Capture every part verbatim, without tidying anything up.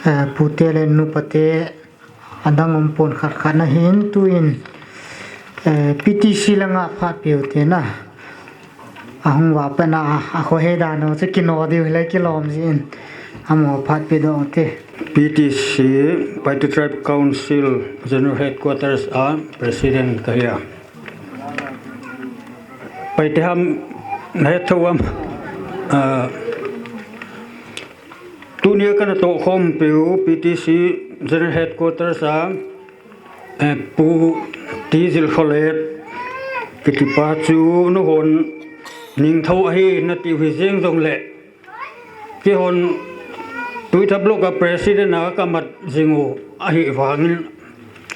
Eh, pute le nupate adang um pon khat khat na hin tuin, eh, P T C langa phat piu te na. Ahung va pa na a kho he da no che kino diu le kilom jin. Amo phat pi do te. P T C, Paite Tribe Council General Headquarters a President ka hi a. Paite ham na he tho am. Ah, Tunia kana toh khom piu P T C General Headquarters a, eh, Pu T Jilkholet kitipa chu nahon ningthou ahi nati u hi jeng jongle, keihon Tuitha Block a President a kamat jing u ahi vangin,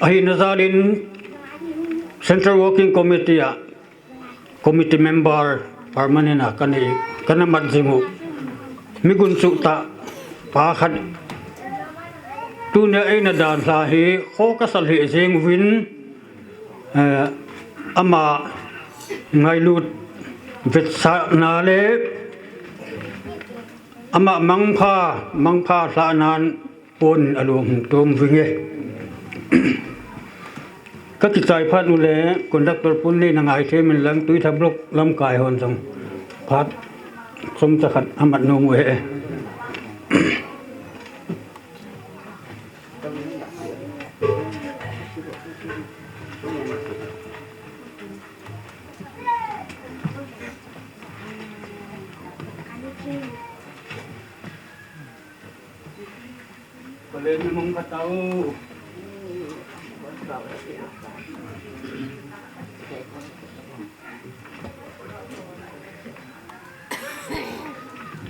ahina jalin Central Working Committee a Committee member permanent a kana, kana mat jing u. Mi gunchu tah pa khat. Tunia eina dan lha hi kho ka sal hi jing uvin, eh, ama ngailut vetsahna le ama mangpha, mangpha lhahnan pon alung hung tum vinge. Ka kichai phat u le conductor pun le na ngai the min lang Tuitha Block lamkai hon jong phat chomcha khat amat nom u he.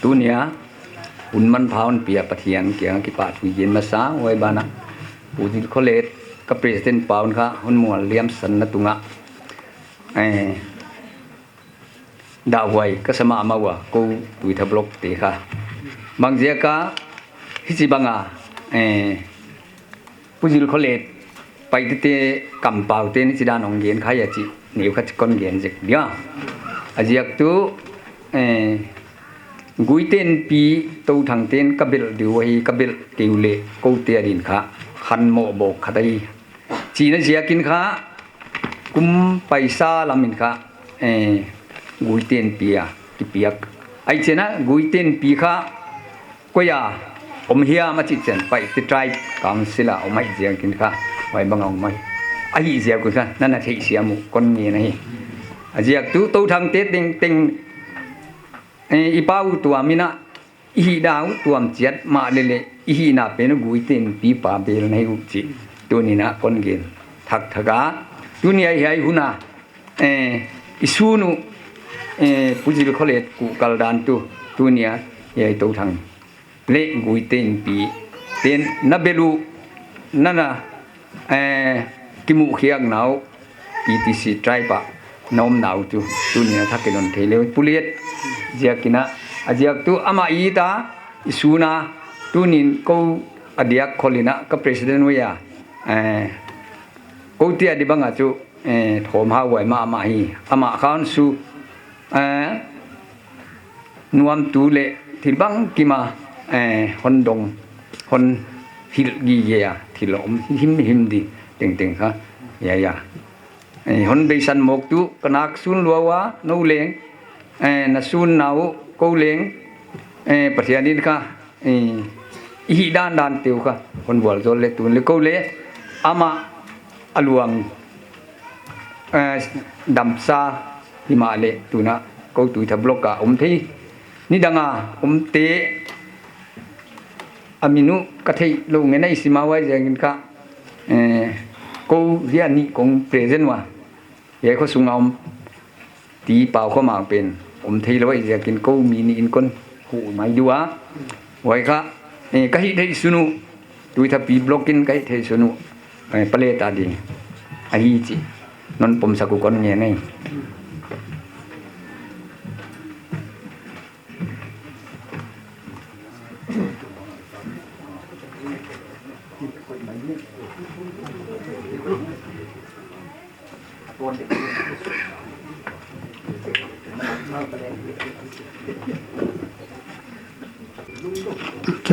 Tunia hun manpha hon pia Pathen kiang kipa thu yin masa, huai bana Pu Jilkholet ka President pa hon kha hon mual liam san na tunga, eh, dahuai ka sama ma ua ko Tuitha Block te kha. Bang jia ka hichi banga, eh, Pu Jilkholet Paite te kampau te ni chi dan ong gen khai a chi neu kha chi kon gen jek dia. A jiak tu, eh, Guiten pi Touthang ten ka bel diu ahi, ka bel keu le ko te a din kha khan mo bok khat ahi. China jiakin kha kum paisa lamin kha, eh, Guiten pi a kipiak. Ai chena Guiten pi kha koia om hiam a chi chen Paite Tribe Council a om ai jiakin kha, huai bang a om ai. Ahi jiakin kha, nana thei siam u kon ngen ahi. A jiak tu Touthang te teng teng, eh, i pau tua mina, i hih dan u tuam chiat mah lele, i hihna pen u Guiten pi pa bel na hi u chi. Tunia kon gen thak thak a. Tunia hiai hun a, eh, i sun u, eh, Pu Jilkholet kuh kal dan tu. Tunia hiai Touthang le Guiten pi ten na bel u, nana, eh, kimu khiak nau P T C tribe a na om nau tu, tunia thakin hon thei leu. Pu Let jiakin a, a jiak tu ama i ta, i sun a, tunin ko a diak kholin a, ka president huai a, eh, ko tia di bang a chu, eh, thom hau huai ma ama hi, ama khan su, eh, nuam tu le thil bang kima, eh, hon dong, hon hil gige a, thil om him him di teng teng kha. Ya, ya. Eh, hon beisan mok tu, ka nak sun lua ua, nou leng, eh, na sun nau, kou leng, eh, Pathian in kha, eh, i hih dan dan teu kha, hon vual zol le tun le kou le, ama a luang, eh, damsa himah le tuna kou Tuitha block a um thei. Nidang a um te a min u ka thei lou ngen a i sim a huai jeng in kha, eh, kou hia ni kong present ua. Hiai kho sunga um ti pau kho mang pen um thei lou a i jeng in kou mi ni in kon hu mai diu a. Huai kha, eh, ka hih thei sun u, Tuitha P block in ka hih thei sun u, eh, pale ta ding. Ahi chi. Non pom sak u kon ngen ei.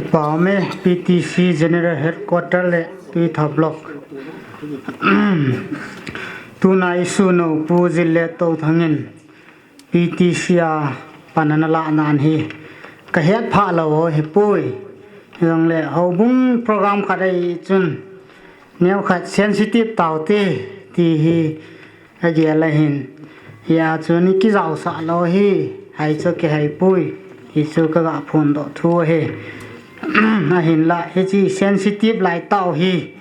Pame P T C General Headquarter le Tuitha Block. Tuna isunou Pu Zillet Touthang in P T C a pan ana lah nan hi kahet pha lou ho hipoi. Hijongle houbung program khat ahi chun neokhat sensitive taute ti hi agel ahin. Hia chu ni kijaosah lou hi, hai chu kihai poi. Hichu kaga phondoh thu ahi. Ahinla hiche sensitive lai tau hi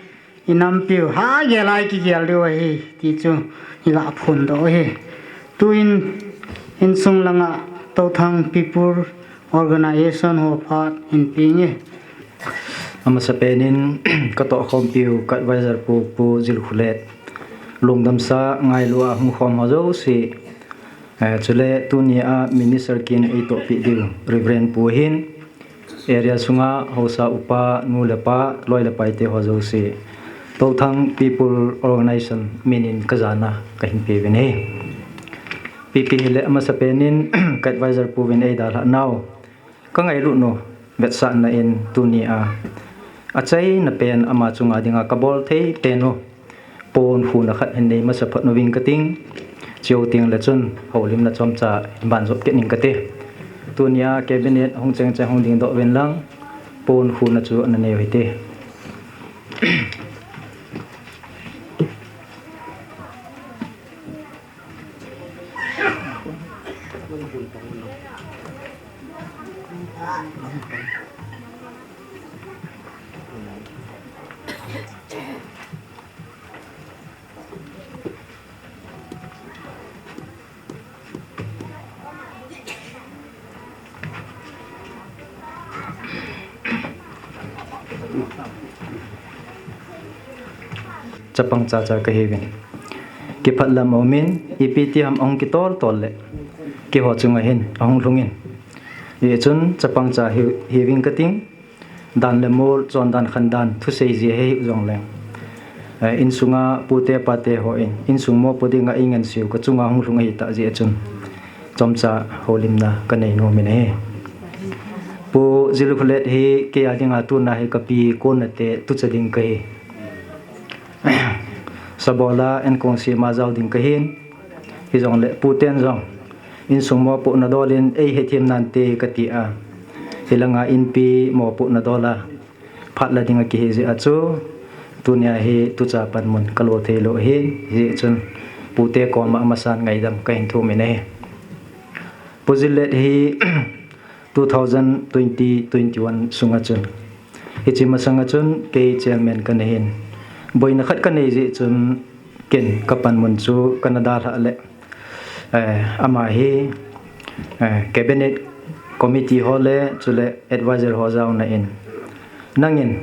inampiu ha gel a ikigel diu ahi ti chu iga phondoh ahi. Tuin insung langa Touthang People Organization ho phat hin peng e. Amasapen in katohkhompiu ka advisor pu, Pu Zilkhulet, lungdamsa ngailu a hung khom ho jouse, eh, chule tunia minister kin eitohpi diu Reverend pu hin, area sunga haosa upa, nu le pa, loi le paite ho jouse, Touthang People Organization minin kajana kahin peuvin ahi. Ipi hile amasapen in ka advisor puvin eidalhah nau, kangailut u vetsahna in tunia achaina pen ama chunga dinga kabol thei pen u pon khuna khat hin nei masa phat uving kating. Chuteng le chun houlimna chomcha hin banjop kit ning kate. Tunia cabinet hung chengcheng hung dingdoh uvin lang, pon khuna chu ana nei u hite. Chapang chacha kahiuvin, kiphatlam aumin, ipi ti ham ahung kitoltol le keiho chunga hin ahung lhungin, hichun chapang cha hi, hiuving kating. Dan le mol, chondan khandan, thusei jia hi jongleng, eh, insunga pute pate hon insung mopo dinga einganseiu kachunga hung lhung ahitah jeh chun chomcha houlimna kanei nomin ahi. Pu Zilkhulet hi keia dinga tuna hi kapi konnate tucha ding kahi. Sabola enkong sema jao ding kahin, hijongle puten jong insung mopohna dolin eihethem nante katia, hilanga inpi mopohna dola phatla dinga kihi jeh a chu tunia hi tucha panmun kalo theilou ahin, hijeh chun pute koma amasan ngaidam kahin thumin ahi. Pu Zillet hi two thousand twenty, twenty-one sunga chun, hiche masanga chun kei chairman kanahin, boina khat kanei jeh chun ken kapanmun chu kana dalhah le, eh, ama hi, eh, cabinet committee ho le chule advisor ho jaona in, nangin,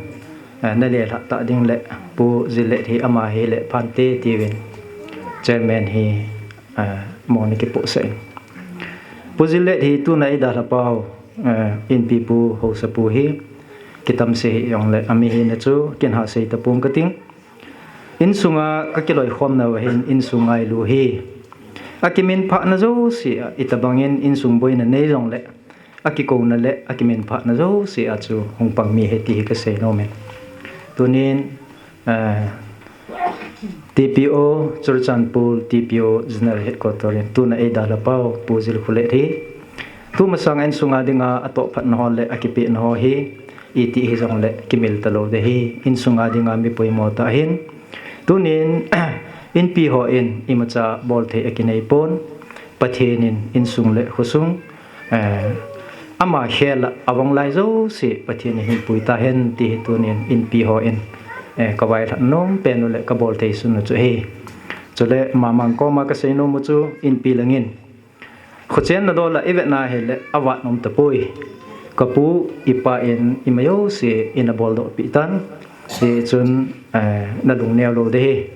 eh, nalelhah tah ding le Pu Zillet hi ama hi le phante tiuvin chairman hi, eh, mona kipohsah in. Pu Zillet hi tuna eidalhah pau, eh, inpipu haosapu hi kitamse hijongle amihina chu kin hahsei tapong kating. Insunga kakiloikhomnau ahin insung ngailu hi akiminphahna jouse a, itobangin insung boina nei jongle akikouna le akiminphahna jouse a chu hung pang mi ahi ti hi kasei nomin. Tunin, eh, T P O, Churachandpur T P O General Headquarter in tuna eidalhah pau Pu Zilkhulet hi tumasanga insunga dinga atohphatna ho le akipehna ho hi iti hijongle kimil talou ding ahi, insunga dinga mi poimo tah ahin. Tunin, inpi hon imacha bolthei akineipon, Pathen in insung le khosung, eh, ama khel a avang lai jouse Pathen in hinpui tahen ti hi tunin inpi hon, eh, kavailhah nompen u le kabolthei sun u chu ahi. Chule mamang koma kasei nomu chu inpi langin khochenna dola ivetna hile avat nom tapoi. Kapu ipa in ima jouse ina boldohpeh tan, hichun, eh, nalung neo lou ding ahi.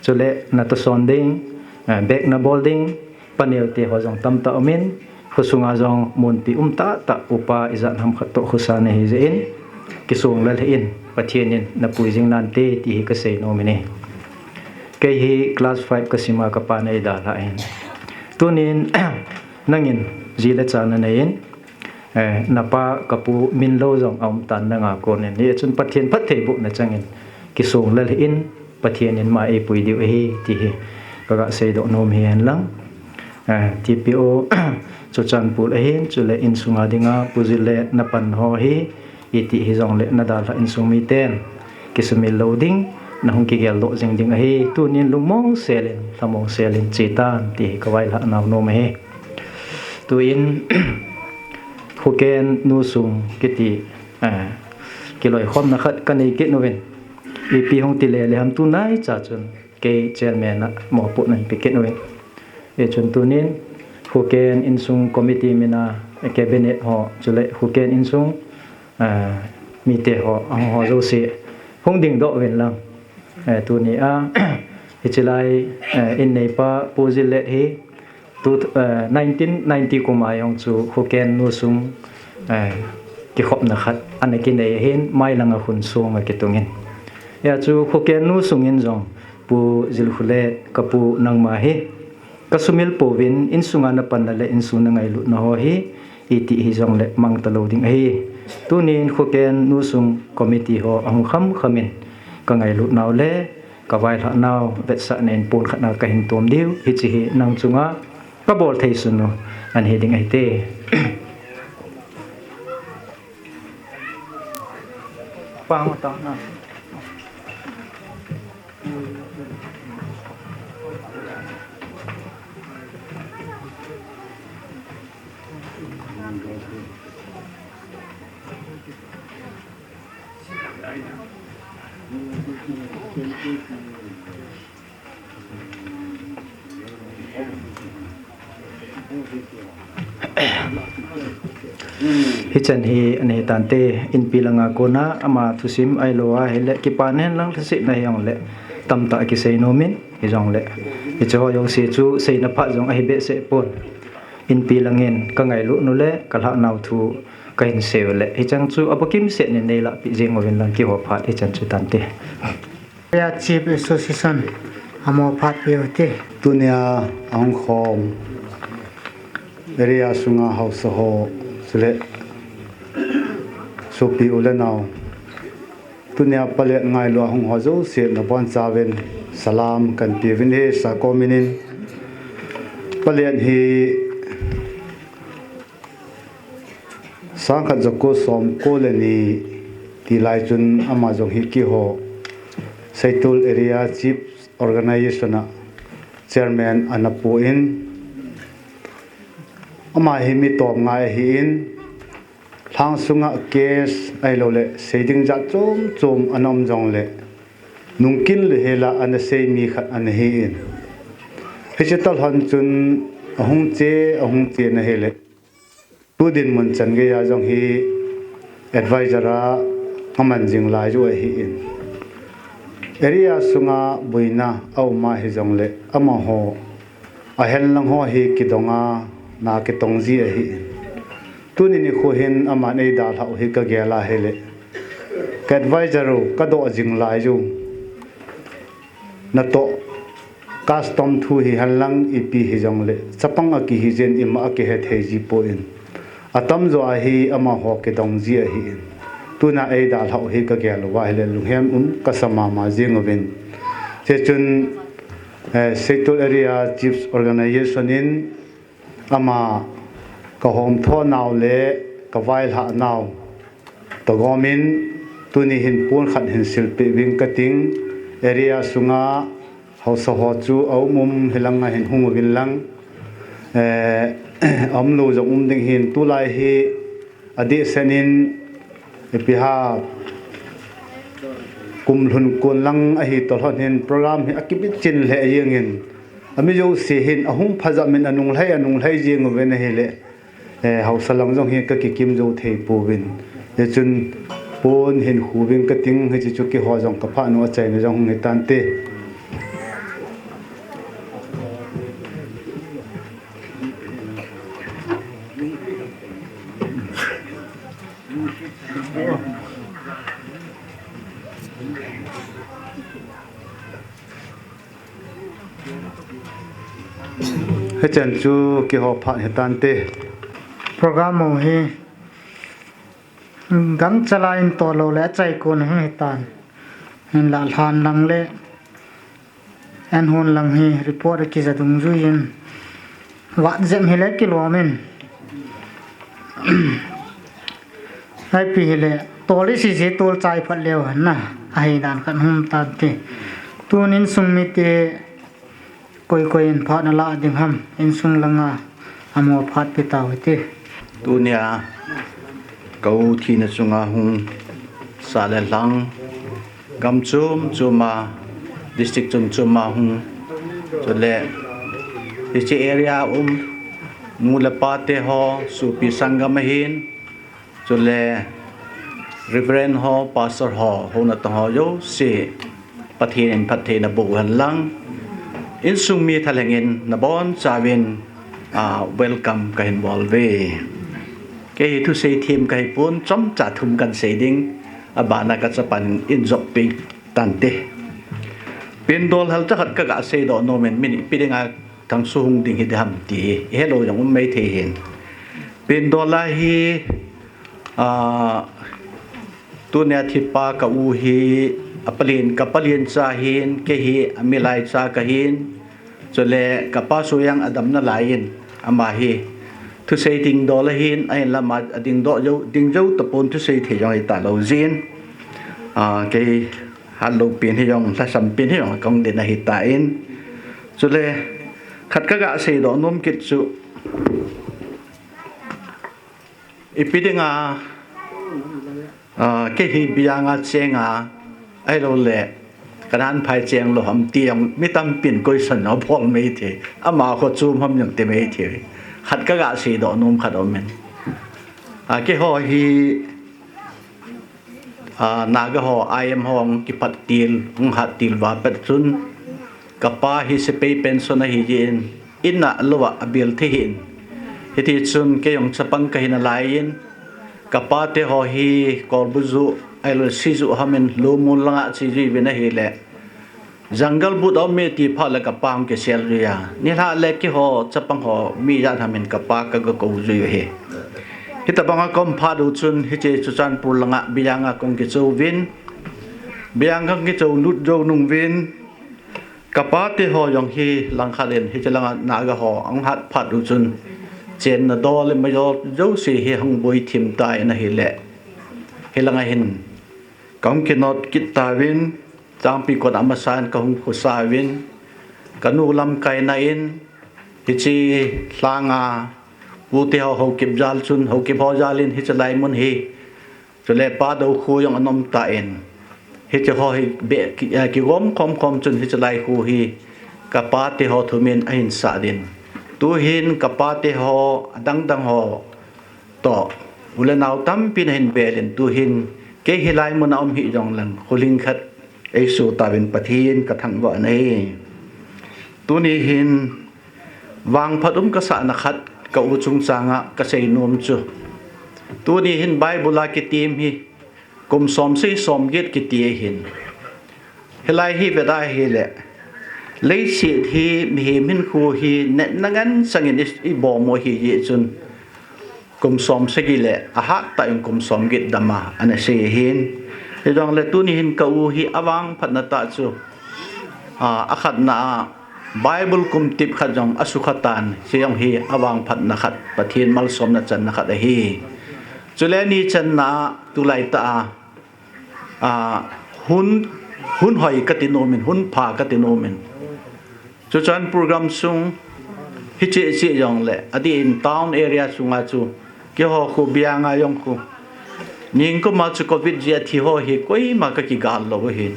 Chule natohson ding, eh, bek nabol ding, paneote ho jong tamtah umin, khosunga jong munpi umtahtah upa ijat hamkhat toh khosa nahi jeh in, kisonglel hih in, Pathen in napui jing nante ti hi kasei nomin ahi. Kei hi class five kasima kapan eidalhah ahin. Tunin, nangin ji le cha nanei in, Eh, napa kapu min lou jong aum tan nanga konin. Hichun Pathen phattheibohna changin kisong lel hih in, Pathen in ama eipui diu ahi, ti hi kaga seidoh nom hi hen lang. Eh, T P O Churachandpur ahin, chule insunga dinga Pu Jil le napan ho hi, iti hijongle nadalhah insung miten kisumil lou ding, nahung kigeldoh jing ding ahi. Tunin lungmong selin, lhamong selin chetan, ti hi kavailhah nau nom ahi. Tuin Khuken nu sung kiti, eh, kiloikhomna khat kanei kit uvin. Ipi hung tile le ham tunaicha chun kei chairman a mopohna pekit uvin. Hichun tunin Khuken insung committee mina, eh, cabinet ho, chule Khuken insung, eh, mite ho, ahung ho jouse hung dingdoh uvin lang. Eh, tunia, hichilai, eh, in neipa Pu Jil le hi, tu, eh, nineteen ninety kum a jong chu Khuken nu sung, eh, kikhopna khat ana kinei ahin, mailanga khun sunga kitungin. Hia chu Khuken nu sungin jong Pu Jilkhulet kapu nangma hi kasumil pouvin, insunga napanna le insung nangailutna ho hi, iti hijongle mang talou ding ahi. Tunin Khuken nu sung committee ho ahung khamkhamin kangailut nau le kavailhah nau vetsahna in pon khat na kahin tom diu, hiche hi nang chunga kabol thei sun u ana hi ding ahi te. Hichan hi ana hi tante, inpi langa kona ama thusim ahilou ahile kipa nen lang lhasetna hijongle tamtah kisei nomin, hijongle hiche ho jouse chu seina phat jong ahi behseh pon. Inpi langin kangailut nu le kalhah nau thu kahin sei u le, hichang chu abukim set nin neilahpeh jing uvin lang, kiho phat hichan chu tante. Area Chief Association amo phat peh u te. Tunia ahung khom area sunga haosa ho, chule sopi u le nao, tunia Palen ngailu a hung ho jouse nabonchauvin salam kahin peuvin ahi, sakomin in. Palen hi sangkhat jako somko le ni tilai chun ama jong hi kiho Seitol Area Chief Organization a chairman ana pon, ama hi mi tomngai ahin, lhang sunga case ahiloule seiding jat chom chom ana um jongle, nungkin le hela ana sei mi khat ana hin, hiche talhon chun ahung che, ahung che na hile, tu dinmun chan geiya jong hi advisor a aman jing lai u ahin, area sunga boina aum a hijongle amaho ahenlang ho hi kidonga na kitong ji ahin, tuni nikho hin aman eidalhah u hi kagel a hile, ka advisor u kadoh jing lai u, natoh custom thu hihenlang ipi hijongle chapang akihi jeh in ima akihethei ji pon, atamjo a hi amaho kidong ji ahin, tuna eidalhah u hi kagel uva hile lunghem um kasa mama jeng uvin. Hichun, eh, Seitol Area Chiefs Organization in ama kahomtho nau le kavailhah nau toh gomin, tuni hin pon khat hin silpeh uving kating, area sunga haosa ho chu aum um hilang a hin hung uvin lang, eh, aumlou jong um ding hin, tulai hi adehset in ipi ham, kum lhun kon lang ahi toh lhon hin program hi akibit chin lheh jengin, ami jouse hin ahung phajah min anunglhai, anunglhai jeng uvin ahile, eh, haosa lang jong hi kakikim jou thei pouvin. Hichun pon hin khu uving kating, hiche chu kiho jong kaphah nu achaina jong hung hitante. Hichan chu kiho phat hitante. Program u hi Gangchala in tolou le achai kon hung hitan. Hinla lhan lang le an hon lang hi report akija dungjuiyin vat jem hile kilomin. Haipi hile tol isi ji tol chai phat leu hen na. Ahi dan khat hung tante. Tunin sung mite koi koi in phat nala ding ham, insung langa amo phat pe tau hite. Tunia kau thina chunga hung sa le lhang, gam chom choma, district chom choma hung, chule hiche area um nu le pa te ho, sopi sanggam ahin, chule Reverend ho, Pastor ho, hona tong ho jouse, Pathen in phattheina boh hen lang, insung mi thalheng in nabonchauvin, ah, welcome kahin bol uve. Kei hi thusei them kahi pon, chomcha thum kahin sei ding, abana kachapan in jop pe tante. Pen dol hal cha khat kaga seidoh nom in, min ipi dinga thangsu hung ding hiding ham ti hi ihelou jong um mai thei hin. Pen dol a hi, ah, tunia thipa ka u hi, apalen, kapalen cha hin, kei hi amilai cha kahin, chule kapa Soyang adam nalai in, ama hi thusei ding dol ahin, ahinla ama ading doh jou, ding jou tapon, thusei thei jong hita lou jin. Ah, kei hatlou pen hi jong, lhasam pen hi jong kahung din ahitan. Chule khat kaga seidoh nom kit chu, ipi dinga, ah, kei hi Biyanga chenga, ahiloule Kanaan phai cheng lou ham ti jong mi tampin question jong abol mai thei. Ama kho chom ham jong ti mai thei. Khat kaga seidoh nom khat aumin. Ah, keiho hi, ah, Naga ho, I M ho hung kipat til, hung hat til uva pat chun, kapa hi sepai pension ahi jeh in, in a lou a abel thei hin. Hiti chun kei jong chapang kahi nalai in, kapa te ho hi kolbu ju, ahilou siju ham in, lou mun langa chejui uvin ahile, jungle but a um e ti phat le kapa hung kisel jui a. Nilhah le keiho chapang ho mi ijat ham in kapa kaga kou jui u ahi. Hitobanga kaum phat u chun hiche Churachandpur langa Biyanga kahung kichouvin, Biyanga kahung kichou lut jou nunguvin, kapa te ho jong hi langkhat in hiche langa Naga ho ahung hat phat u chun, chenna dol le majol jouse hi ahung boi thim tan ahile, hilanga hin kahung kinot kit tauvin, Changpi kot a amasan kahung khosa uvin, kanu lamkaina in, hiche lhanga pu te ho Haokip jal chun, Haokip ho jal in hiche lai mun hi, chule Padou kho jong ana um tan, hiche ho hi be, ki, eh, kigom khom khom chun hiche lai kho hi kapa te ho thumin ahin sah din. Tuhin kapa te ho, adang dang ho toh, u le nao tampin ahin bel in, tuhin kei hilai mun a um hih jongleng, kholhing khat eiso tauvin Pathen kathangvah in ahi. Tuni hin vangphat um kasahna khat ka u chungchanga kasei nom chu, tuni hin Bible a kitem hi kum somsagi somget kiti ahin. Hilai hi vet ahile, leiset hi mihem hinkho hi natna nganchang in i, ibom u ahi jeh chun, kum somsagi le ahat tah in kum somget dam a ana sei ahin. Hijongle tuni hin ka u hi avangphatna tah chu, a, akhatna a Bible kum tep khat jong asukha tan, hiche jong hi avangphatna khat, Pathen malsomna channa khat ahi. Chule ani channa a, tulai tah a, a, hun, hun hoi kati nom in, hun pha kati nom in, Churachandpur gamsung hi cheh cheh jongle, adeh in town area sunga chu, keiho khu Biyanga jong khu, ningkum a chu Covid jeh a thi ho hi koima kakigal lou ahin.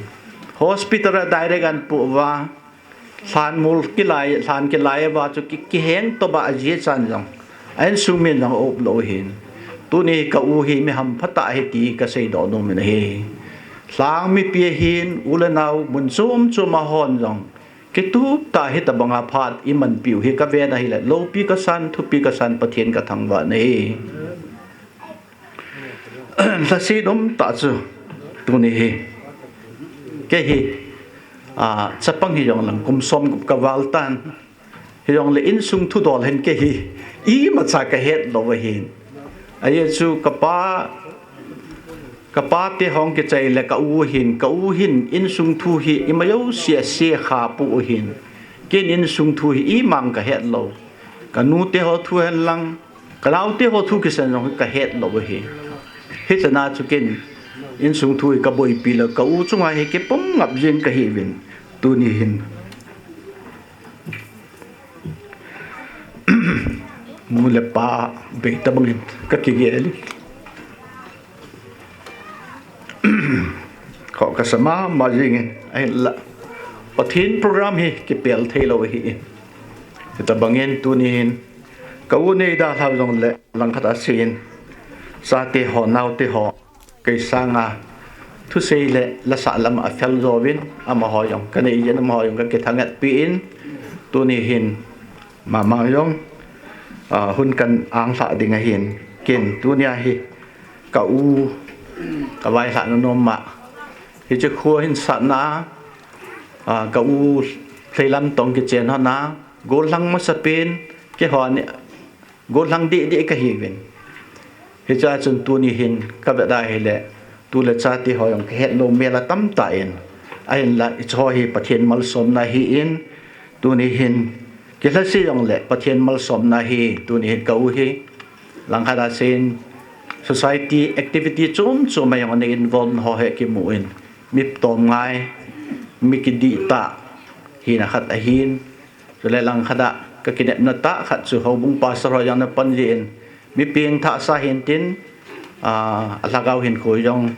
Hospital a direct ahin pu uva, lhan mol kilai, lhan kilai uva chu ki, kiheng toba ajeh chan jong, a insung min jong aup lou ahin. Tuni ka u hi mi hampha tah ahi ti kaseidoh nom in ahi. Lhang mipi ahin, u le nao mun chom chom a hon jong, kitup tah hitobanga phat imanpiu hi kaven ahile, loupi kasan, thupi kasan, Pathen kathangvah in ahi. Lhaset um tah chu, tuni hi, kei hi, a, chapang hijongleng kum somgup kaval tan. Hijongle insung thudol hin kei hi imacha kahet lou ahin. Ajeh chu kapa Kapa te hung kichai le ka u hin, ka u hin insung thu hi ima jouse asekha pu u hin. Ken insung thu hi imang kahet lou. Ka nu te ho thu hen lang, ka nao te ho thu kisan jong kahet lou u hi. Hichana chu ken insung thu hi kaboipi lou, ka u chunga hi kipum ngap jing kahi uvin. Tuni hin. Nu le pa bei tabang in kakigel in. Kho kasa mama jing in, ahinla Pathen program hi kipel thei lou hi in. Hitabang in tuni hin ka u nei dalha jong le langkhat a sin. Chate ho, nao te ho. Kei sanga thusei le lasa lam a fel jouvin, amaho jong, ka nei jin amaho jong ka kithangatpi in, tuni hin mama jong, a, hun kan anglha ding ahin, ken tunia hi ka u, ka vailhahna nom ma. Hiche kho hin satna, a, ka u Lheilamtong kichen hon a, gollhang masapen, keiho ni, gollhang deh deh kahi uvin. Hichea chun tuni hin ka veda hile, tu le chate ho jong kahet lou mel atam tan. Ahinla, hiche ho hi Pathen malsomna hi in, tuni hin kilhase jong le Pathen malsomna hi, tuni hin ka u hi. Langkhat a sin, society activity chom chom a jong ana involve ho hi kimu in. Mi tom ngai, mi kidih tah, hina khat ahin. Chule langkhat a, ka kinepna tah khat chu houbung pastor ho jong ana pan jin, mi pengthah sa hintin, a, alhagao hinkho jong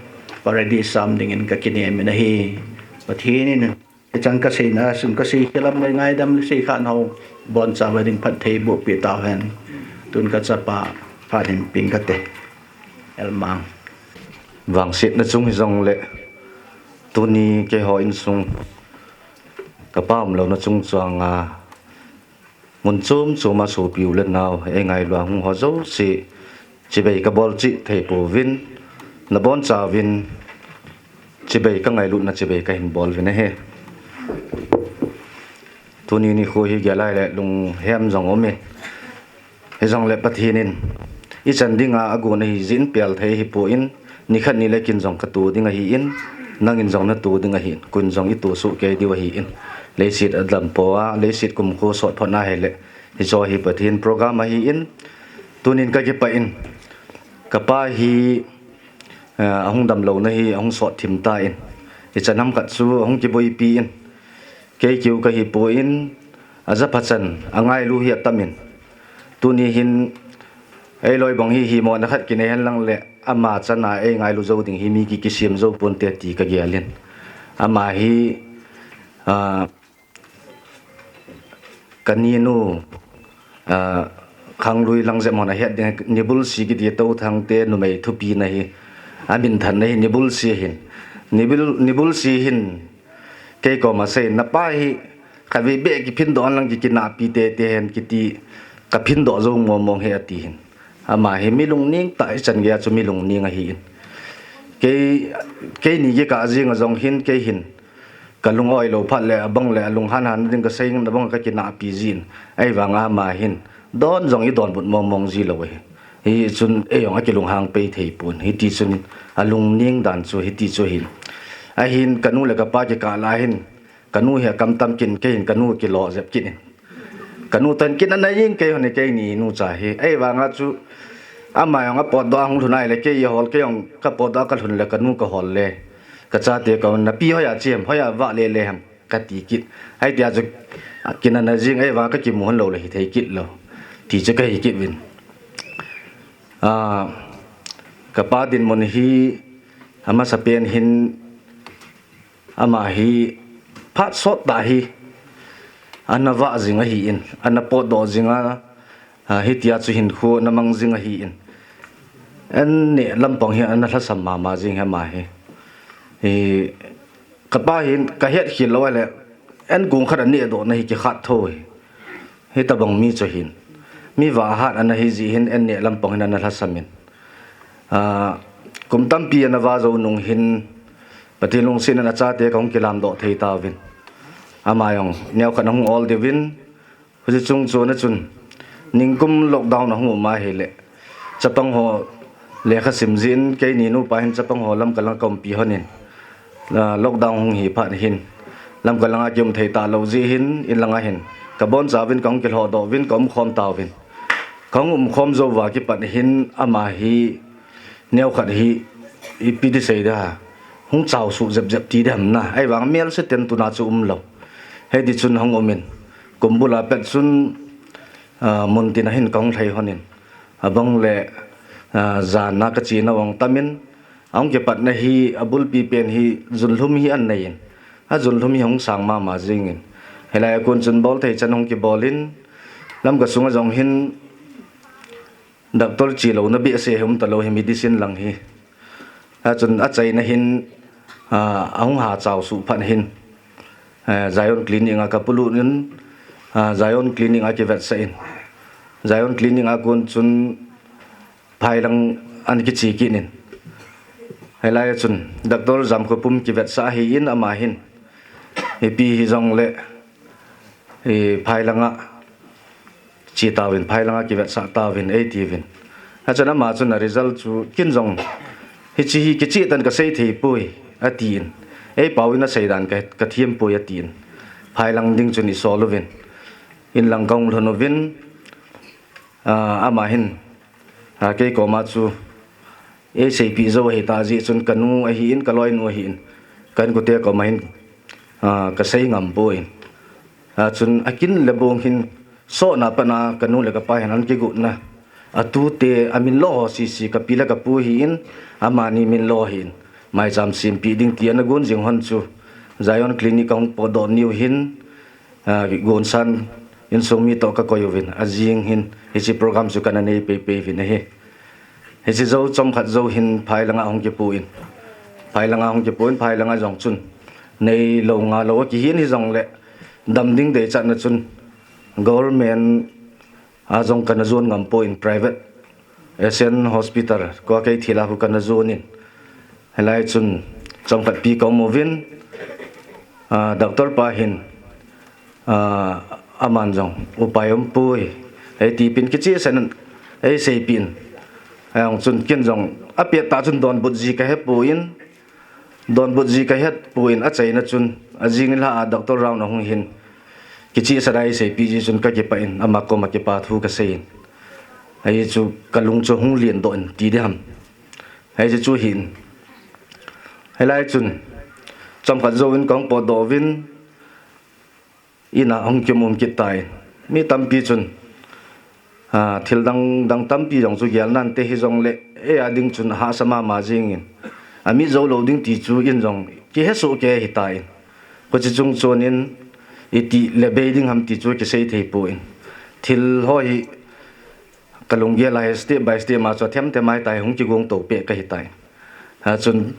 paradise sam dingin ka kinem in ahi. Pathen in, hichang ka seina, sun ka sei khilam le ngaidam le sei khan ho, boncha va ding phatthei boh peh tauhen. Tun ka chapa, phat hin ping kate. Elmang. Vangsetna chung hijong le, tuni keiho insung, ka pa umlouna chung chuanga, mun chom chom a sopi u le nao, ei ngailu a hung ho jouse, chibai ka bol cheh thei pouvin, na bonchauvin, chibai ka ngailutna chibai ka hin bol uvin ahi. Tuni nikho hi gel lai le lunghem jong um in. Hijong le Pathen in, ichan dinga agon ahi jeh in pel thei hi pon, nikhat ni le kin jong ka to ding ahi in, nangin jong na to ding ahi in, kun jong i to soh kei diu ahi in. Leiset a dam po a, leiset kumkho sot phot na hile, hiche hi Pathen program ahi in, tunin ka kipah in, ka pa hi, eh, ahung damlouna hi, ahung sot thim tan, ichan ham khat chu ahung kiboipi in, kei keu kahi pon, ajapha chan, angailu hi atam in, tuni hin, ei loi bang hi, himona khat kinei hen lang le, ama chan a ei ngailu jou ding hi mi ki, kisem jou ponte ti ka gel in. Ama hi, ah, ka ninu, ah, khanglui lang jep hon ahet ding, Nibulsi kiti Touthang te numei thupi na hi, amin than na hi, Nibulsi hin. Nibul, Nibulsi hin, kei koma asei, na pa hi, khatvei beh kiphindoh lang ki, kinahpi tete hen kiti, ka phindoh jou mong mong hi ati hin. Ama hi mi lungning tah, ichan gei a chu mi lungning ahi in. Kei, keini kikah jeng a jong hin, kei hin, ka lung oi lou phat le, abang le, alung han han ding ka sei in, abang ka kinahpi jin. Ahivang a ama hin, don jong i donbut mong mong ji lou ahi. Hichun, ei jong akilunghang pei thei pon. Hiti chun, alungning dan chu, hiti chu hin. Ahin, ka nu le ka pa kikah lai hin, ka nu hi akam tam kit in, kei hin ka nu kilo jep kit in. Ka nu toh hin kin ana jing, kei hon keini nu cha hi. Ahivang a chu, ama jong apotdoh a hung lhun a ahile, kei ahol, kei jong ka potdoh a ka lhun le, ka nu ka hol le. Ka chate ka, na pi hoiya che ham, hoiya vah le le ham, ka ti kit. Ahi tia chu, kin ana jing, ahivang a ka kimu hon lou le hi thei kit lou. Ti chu ka hi kit uvin. Ah, ka pa dinmun hi, amasapen hin, ama hi, phat sot tah hi, ana vah jing ahi in, ana potdoh jing a, ah, hitia chu hinkho ana mang jing ahi in. An neh lampang hi ana lhasam mama jing hi ama hi. Hi, ka pa hin ka het khel lou a le, an kong khat a neh doh na hi kikhat tho hi. Hitabang mi chu hin. Mi vah hat ana hi jeh hin an neh lampang hin ana lhasam in. Ah, kum tampi ana vah jou nung hin, Pathen lungset in achate kahung kilamdoh thei tauvin. Ama jong, neokhat ahung ol diuvin, Huche chung chon a chun, ningkum lockdown ahung um ahile, chapang ho lekha sim jin, keini nupa hin chapang ho Lamka lang kaumpi hon in, ah, lockdown hung hi phat hin, Lamka langa kium thei talou jeh hin, in langa hin kabon chauvin kahung kilhodoh uvin, kaum khom tauvin. Kahung um khom jou uva kipat hin, ama hi neokhat hi ipi ti sei da, hung chausuh jep jep ti dem na, ahivang melse ten tuna chu umlou. Hiti chun hung um in, kum bula pet chun, ah, muntin a hin kahung lhai hon in, abang le, ah, jan a kachena vang tam in, ahung kipatna hi, abulpi pen hi junlhum hi anei in, ajunlhum hi hung sang mama jing in, hilai a kon chun bol thei chan hung kibol in, Lamka sunga jong hin doctor chelouna behseh hi um talou hi, medicine lang hi. Achun achaina hin, ah, ahung ha chausuh phat hin, eh, Zion Clinic a kapolut in, ah, Zion Clinic a kivetsah in, Zion Clinic a kon chun phai lang ana kiche kit in, hilai a chun Doctor Jamkhopum kivetsah ahi in, ama hin ipi hijongle, eh, phai langa che tauvin, phai langa kivetsah tauvin eitiuvin. Achun ama chun a result chu kin jong hiche hi kicheh tan kasei thei poi atin, eipao in asei dan ka, kathem poi atin, phai lang ding chun isol uvin, in lang kahung lhun uvin, ah, ama hin, ah, kei koma chu eiseipeh jou ahitah jeh chun, kanu ahin, kaloinu ahin, ka inkote koma hin, ah, kasei ngam poi. Achun akin le bong hin sotna pat a kanu le kapa hin ana kigotna, atute amin lo ho sese, kapi le kapu ahin, amani min lo ahin, maicham sempeh ding ti ana gon jing hon chu, Zion Clinic kahung potdoh niu hin, ah, gonsan insung mi toh kakoi uvin, ajing hin hiche program chu kana nei peipei uvin ahi. Hiche jou chomkhat jou hin phai langa hung kipo in, phai langa hung kipo in, phai langa jong chun neilou ngalou akihin hijongle, dam ding deichatna chun government a jong kana jon ngam poi, private, Asian Hospital, Kuakei thil a khu kana jon in, hilai chun chomkhat pi kaum uvin, ah, doctor pa hin, ah, aman jong upai umpoi, eiti pin, kichehsel in eiseipeh in, ajong chun kin jong apet tah chun donbut ji kahepoi, donbut ji kahetpoi, achaina chun ajing lha a doctor round ahung hin, kichehsel a eiseipeh ji chun kakipah in, ama koma kipa thu kasei in, ahi chu kalung chu hung lendoh in ti diham, ahi chu hin, hilai chun chomkhat jouvin kahung potdoh uvin, in a hung kium um kit tan, mi tampi chun, ah, thil dang dang tampi jong chu gel nante, hijongle eia ding chun ahahsa mama jing in, amit jou lou ding ti chu in jong kihesoh kei ahitan, khuche chung chon in iti le bei ding ham ti chu kisei thei poi, thil ho hi kalunggel a hi step by step ma chu athem them ahitai, hung kigong to peh kahitai. Achun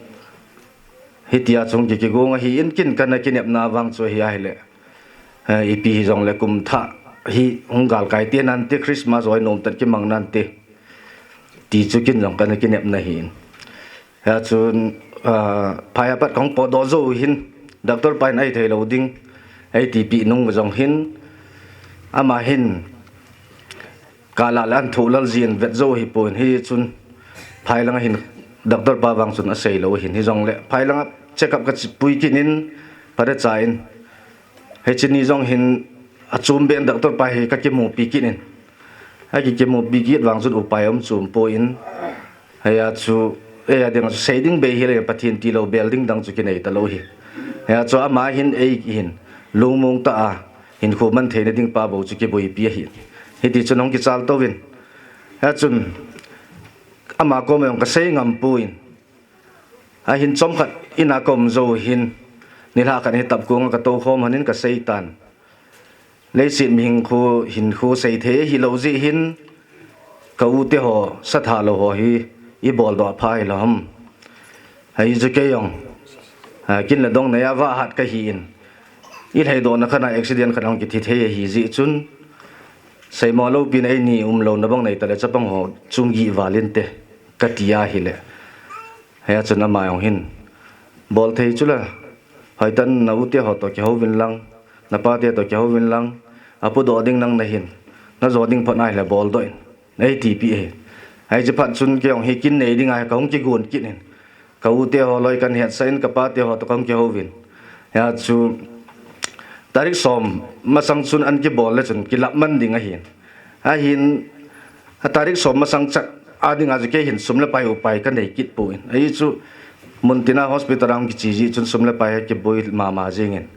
hitia chu hung ki, kigong ahin, kin kana kinepna vang chu ahi ahile, eh, ipi hijongle kum thah hi hung galkai te nante, Christmas hoi nom tah kimang nante ti chu kin jong kana kinepna ahin. Hichun, ah, phai a pat kahung potdoh jou hin, doctor pa hin ahi theilou ding eitipeh nung jong hin, ama hin kah lah le ana thoh lel jin vet jou ahipon, hichun phai langa hin doctor pa vang chun aseilou ahin, hijongle phai langa check up kapui kit in, phatecha in, hiche ni jong hin achom beh in doctor pa hi kakimupi kit in, aki, kimupi kit vang chun upai um chu umpoi, hia chu eia dinga chu sei ding bei hile, Pathen tilou bel ding dang chu kinei talou ahi. Hia chu ama hin ei hin lungmong tah a hinkho man theina ding pa bou chu kiboipi ahi. Hiti chun hung kichal touvin, hichun ama koma jong kasei ngam poi, ahin chomkhat in a kaum jou hin, nilhah khat hi tapkong a katou khom hon in kasei tan, leiset mihem hinkho, hinkho seithei ahilou jeh hin, ka u te ho, satha lou ho hi ibol doh pha hilou ham, hichu kei jong, ah, kin le dong neiya vahat kahin, ilhaidohna khat a accident khat a hung kithi thei ahi jeh chun, seimo loupina eini umlouna bang neitale chapang ho chung gih val inte, kati ahile, hichun ama jong hin, bol thei chula, hoitah in na u te ho toh kihouvin lang, napa te toh kihouvin lang, apodoh ding nang nahin, najo ding phot ahile boldoh in, eitipeh ahi. Hiche phat chun kei jong hi kin nei dinga hi kahung kigon kit in. Ka u te ho loi kahin hetsah in, ka pa te ho toh kahung kihouvin. Hia chu tarik som masang chun an kibol le chun kilap man ding ahin. Ahin, tarik som masang chat a dinga chu kei hin sum le pai upai kanei kit poi. Ahi chu muntina hospital a hung kiche jeh chun sum le pai hi kiboi mama jingin.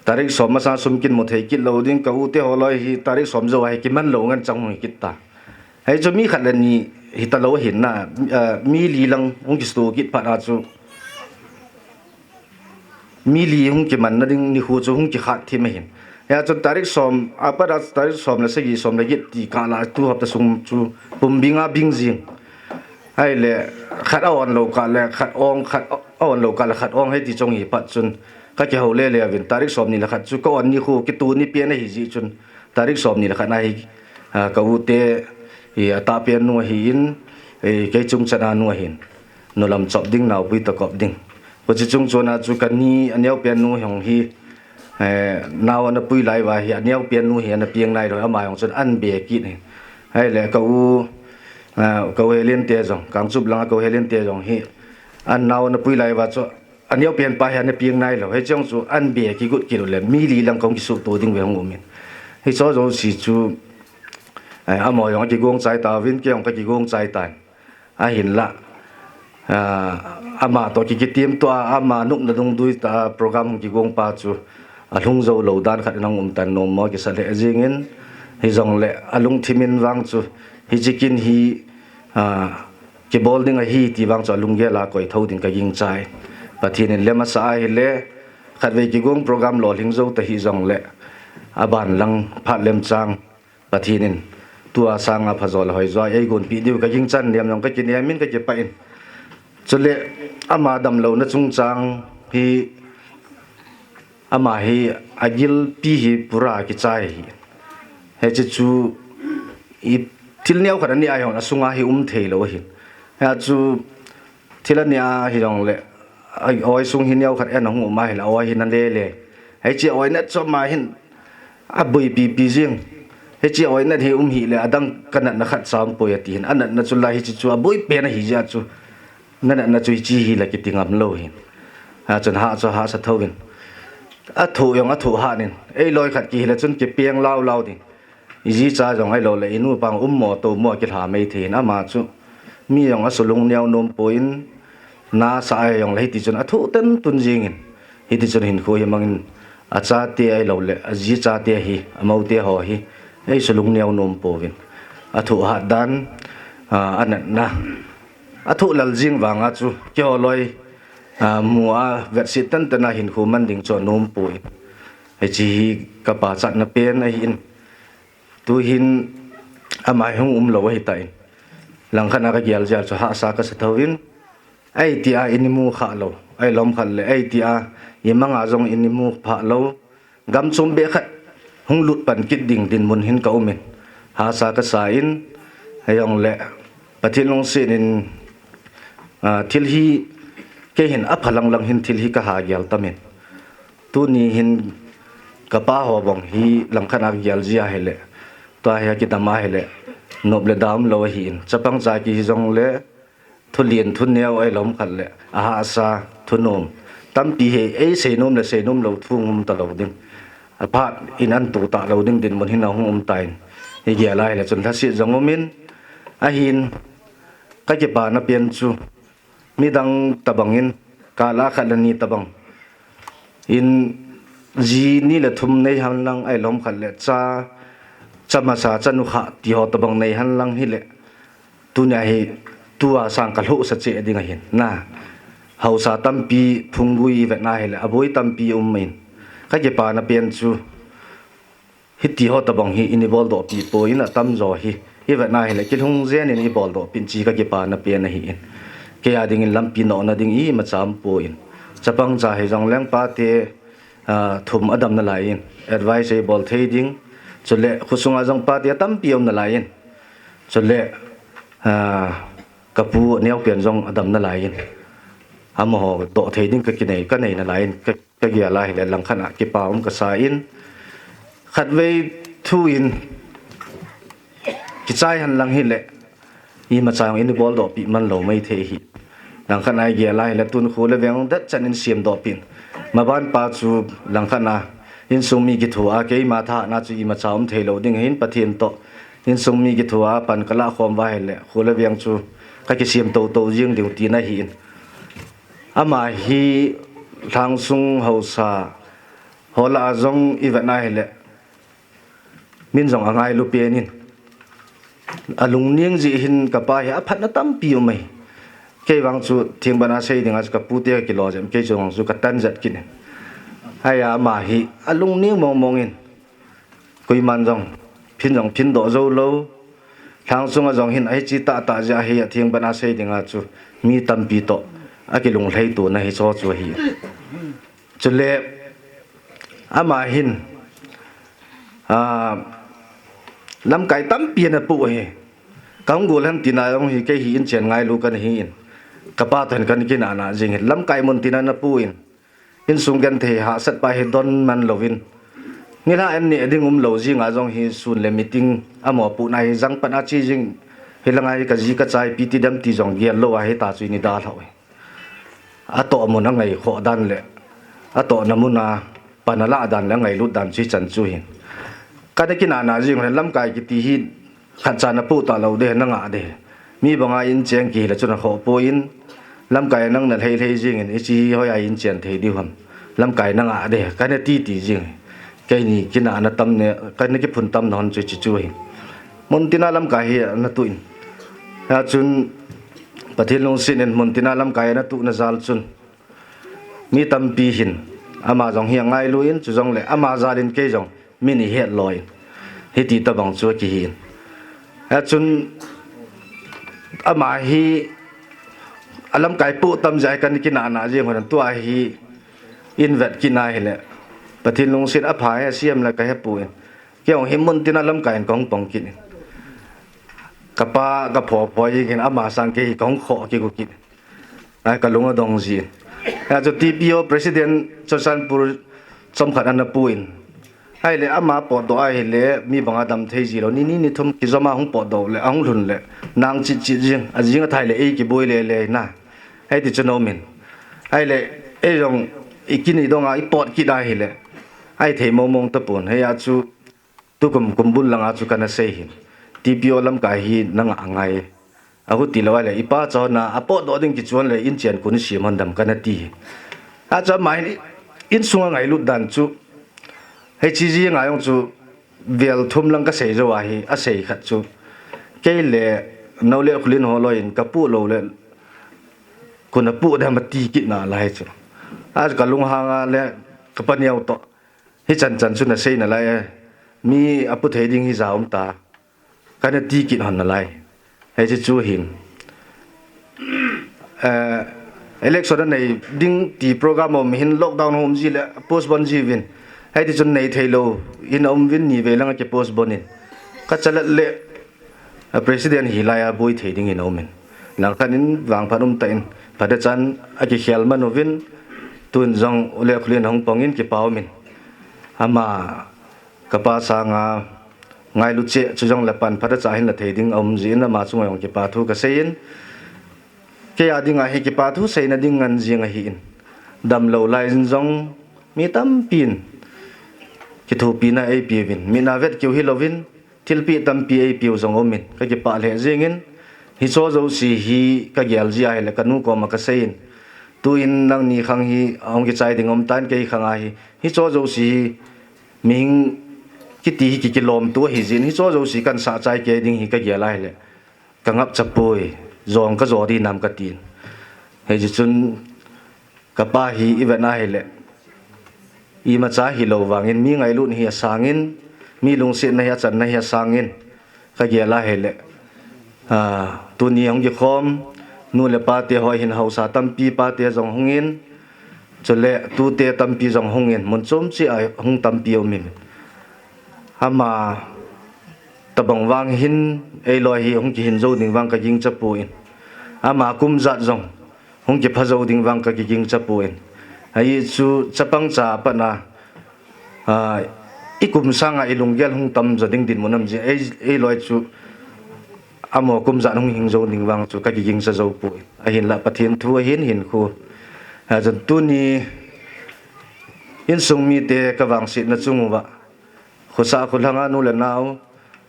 Tarik som masang sum kin mu thei kit lou ding, ka u te ho loi hi tarik som jou a hi kiman lou ngen chang hung hi kit ta. Hichu mi khat le ni hita lou ahin na, ah, mi li lang hung kisuto kit phat a chu mi li hung kiman na ding nikho chu hung kikhat thim ahin. Hia chu tarik som, a pat a tarik som le sagi, som le get ti kah la tu hapta sung chu pum bing a bing jing. Ahile khat a on lou kah le khat ong, khat a on lou kah le khat ong, hiti chong hi phat chun ka kihou le le uvin, tarik som ni le khat chu ka on nikho kitu ni pen ahi jeh chun tarik som ni le khat na hi, ah, ka u te hi atah pen nu ahin, eh, kei chung chan a nu ahin. Nu lam chop ding, naopui toh kop ding. Hiche chung chon a chu ka ni a neo pen nu jong hi, eh, nao ana pui lai uva hi, a neo pen nu hi ana piang nai lou, ama jong chun an be kit in. Ahile ka u, ah, ka u Helen te jong, Kangchup langa ka u Helen te jong hi, an nao ana pui lai uva chu, a neo pen pa hi ana piang nai lou. Hiche jong chu an be kigot kit u le, mi li lang kahung kisuto ding ve hung um in. Hiche jouse chu, eh, amaho jong akigong chai tauvin, kei jong kakigong chai tan. Ahinla, ah, ama toh ki, kitim tua, ama nopna dungdui tah a program hung kigong pa chu alhung jou lou dan khat in ahung um tan, nom mo kisa lheh jingin, hijongle alungthim in vang chu hiche kin hi, ah, kibol ding ahi ti vang chu alunggel a koi tho ding ka gingchai. Pathen in lem asah ahile, khatvei kigong program lolhing jou ta hijongle, aban lang phat lemchang Pathen in tua sanga phajo le hoijo a eigonpi diu ka gingchan, niam jong ka kinem in ka kipah in. Chule ama damlouna chungchang hi, ama hi agilpi hi pura kichai ahi. Hiche chu i thil neo khat ani a jong asunga hi um thei lou ahin. Hia chu thil ani a hijongle, a oi sung hi neo khat ana hung um ahile, a oi hi ana le le. Hiche a oi nat chu ama hin aboipi pi jing. Hiche a oi nat hi um hile, adang ka natna khat cha um poi ati hin. Anatna chu la hiche chu aboi pen ahi jeh a chu, na natna chu hiche hi la kiti ngam lou hin. Achun ha chu hahsa tho in. Athoh jong athoh hat in. Ei loi khat kihile chun kipeng lau lau ding. I ji cha jong ahilou le, i nu pa jong um mo tou mo kilha mei thei in, ama chu mi jong asulung neo nom poi in, nasa a jong le hiti chun athoh ten tun jing in, hiti chun hinkho hi mang in, achate ahilou le, aji chate hi, amau te ho hi, eisulung neo nom pouvin. Athoh hat dan, a, anatna, athoh lal jing vang a chu, keiho loi, a, mu a, vetsit ten ten a hinkho man ding chu anom poi. Hiche hi ka pachatna pen ahi in. Tuhin ama hi hung um lou ahi tan. Langkhat a ka gel jia chu hahsa ka sa tho in. Ahi tia i ni mu kha lou. Ahilou khat le ahi tia i manga jong i ni mu pha lou. Gam chom be khat hung lut pan kit ding dinmun hin ka um in. Hahsa ka sa in. Ahijong le Pathen lungset in, a, thil hi kei hin apha lang lang hin thil hi ka ha gel tam in. Tuni hin ka pa ho bang hi langkhat a ka gel jia ahile, tua hi akidam ahile, nop le da um lou ahi in. Chapang cha kihi jong le, thu lien thu neo ahilou khat le, ahahsa thu nom. Tampi hi ei sei nom le sei nom lou thu um ta lou ding. Aphat in an tu ta lou ding dinmun hin ahung um tan. I gel ahile chun lhasit jong um in, ahin ka kipana pen chu, midang tabang in, kal a khat le ni tabang in, ji ni le thum nei hen lang ahilou khat le cha, cha masa, cha nukha ti ho tabang nei hen lang hile, tunia hi tua sang ka lhoh sa cheh ding ahin. Na, haosa tampi phunggui i vet na hile, aboi tampi um in. Ka kipana pen chu, hiti ho tabang hi i ni bol doh pi poi in, atam jo hi. I vet na hile, kilhung jen in i bol doh pi in chi ka kipana pen ahi in. Kei a ding in lampi nohna ding imacha um poi in. Chapang cha hi jong leng pa te, a, thum adam nalai in. Advice ei bol thei ding. Chule, khosung a jong pa te tampi um nalai in. Chule, a, ka pu neo pen jong adam nalai in. Amaho doh thei ding ka kinei, ka nei nalai in. Ka Ka gel ahile langkhat a kipa um ka sa in, khatvei thu in kichai hen lang hile, imacha jong in boldoh pi man lou mai thei hi. Langkhat a igel a hile tun kho le veng dat chan in siam doh pin. Maban pa chu langkhat a insung mi kitho a keima tha na chu imacha um thei lou ding hin Pathen toh insung mi kitho a pan ka la khom va hile kho le veng chu ka kisiam to to jing ding tina hi in. Ama hi Lhangsung haosa ho lah a jong i vet na hile min jong a ngailu pen in. A lungning jeh hin ka pa hi a phatna tampi um ahi. Kei vang chu thing ban a sei ding a chu ka pu te ka kilo jem kei chu vang chu ka tan jat kin in. Hia ama hi a lungning mong mong in. Koiman jong phin jong phin doh jou lou. Lhangsung a jong hin ahi chi tah tah jeh a hi a thing ban a sei ding a chu mi tampi toh a kilung lhei tu na hi cho chu ahi. Chule ama hin, a, lamkai tampi ana pu hi. Ka hung gol hen tina jong hi kei hi in chen ngailu kan hi in. Ka pa toh hin kan kinah nah jing hi lamkai mun tina ana pu in. Insung genthei hahsat pa hi don man lou in. Nilhah en ni ding um lou jing a jong hi sun le meeting a mo pu na hi jang pan a chi jing hi langa hi ka ji ka chai pi ti dem ti jong gel lou a hi ta chu i ni dalhau hi. A toh mun a ngai khoh dan le a toh na mun a pan a lah dan le a ngailut dan chu i chan chu hin. Ka na kinah nah jing le lamkai kiti hi khat cha na pu ta lou de na ngah de. Mi banga in cheng ki le chu na khoh po in lamkai nang na lhei lhei jing in i chi hi hoi a in chen thei di ham. Lamkai na ngah de ka na ti ti jing. Kei ni kinah na tam ne ka na kiphun tam na hon chu chi chu hin. Mun tina lamkai hi na tu in. Ya chun Pathen lungset in mun tina lamkai na tu na jal chun. Mi tampi hin ama jong hi a ngailu in chu jong le ama jal in kei jong min i het lou in. Hiti tabang chu a kihi in. A chun ama hi a lamkai pu tam jai kan kinah nah jing hon tua hi in vet kinah hile. Pathen lungset a pha he siam le ka he pu in. Kei jong hi mun tina lamkai in ka hung pong kin in. Ka pa ka pho pho i kin ama sang kei hi ka hung khoh ki gu kin. Ai, ka lung a dong ji. Ya chu T P O President Churachandpur chomkhat ana pu in. Ai le ama potdoh ai le mi banga dam thei ji lou ni ni ni thum kijom a hung potdoh le a hung lhun le nang chit chit jing a jing a thai le ei kiboi le le na. Ai ti chu no min. Ai le ei jong i kini dong a i pot kit ai le. Ai thei mong mong ta pon. Hei a chu Tukum kumbul langa chu kana sei hin. T P O lamkai hi na ngah ngai. A hu ti lou a le, i pa chon a, a potdoh ding kichuan le, in chian kun siam hon dam kana ti hi. A chu ama hin, in sunga ngailut dan chu. Hei chi ji ngai jong chu, vel thum lang ka sei jou a hi, a sei khat chu. Kei le, no le khulin ho loi in, ka pu lou le, kun a pu dam a ti kit na lai chu. A chu ka lunghang a le, ka pa neo toh. Hi chan chan chu na sei na lai e. Mi a pu thei ding hi ja um ta. Kana ti kit hon na lai. Hei chu chu hin. Eh, election a nei ding ti program um hin lockdown hom ji le postpone ji vin. Hei ti chun nei thei lou. In a um vin ni ve lang a ki postpone in. Ka chalat le A president hi lai a boi thei ding in a um in. Langkhat in vangphat um ta in. Phat a chan a kikhel man uvin. Tun jong u le khulin hung pong in kipa um in. Ama ka pa sanga ngailu che chu jong le pan phat a cha hin la thei ding a um ji in ama chunga jong kipa thu ka sei in. Kei a ding a hi kipa thu seina ding ngan jing a hi in. Dam lou lai in jong mi tampi in. Kithopina ei pi uvin. Mi na vet kiu hi louvin. Thilpeh tampi ei piu jong um in, ka kipah lheh jing in, hicho jouse hi ka gel ji a hile ka nu koma ka sei in, tu in nangni khang hi ahung kichai ding um tan kei khang a hi, hicho jouse hi mihing kiti hi ki kilom tu ahi jin, hicho jouse kan sah chai kei ding hi ka gel a hile, ka ngap chapoi, jong ka jo di nam ka tin. Hei ji chun, Ka pa hi i vet na hile. Imacha hilou vangin mi ngailut hi a sangin, mi lungsetna hi a channa hi a sangin. Ka gel a hile. Ah, tuni hung kikhom, nu le pa te hoi hin hausa tampi pa te jong hung in. Chule tute tampi jong hung in, mun chom chi a hung tampi um in. Ama tabang vang hin, ei loi hi hung kihin jou ding vang ka ging chapoi. Ama kum jat jong, hung kipha jou ding vang ka kiging chapoi. Ahi chu chapang cha pat na, ah, i kum sanga i lunggel hung tam jo ding dinmun um ji, ei, ei loi chu Amaho kum ijat hung hing jou ding vang chu kakigingcha jou poi. Ahinlah Pathen thu ahin hinkho. Hijeh chun tuni insung mite kavangsetna chung uva, khosah kholanga nu le nao,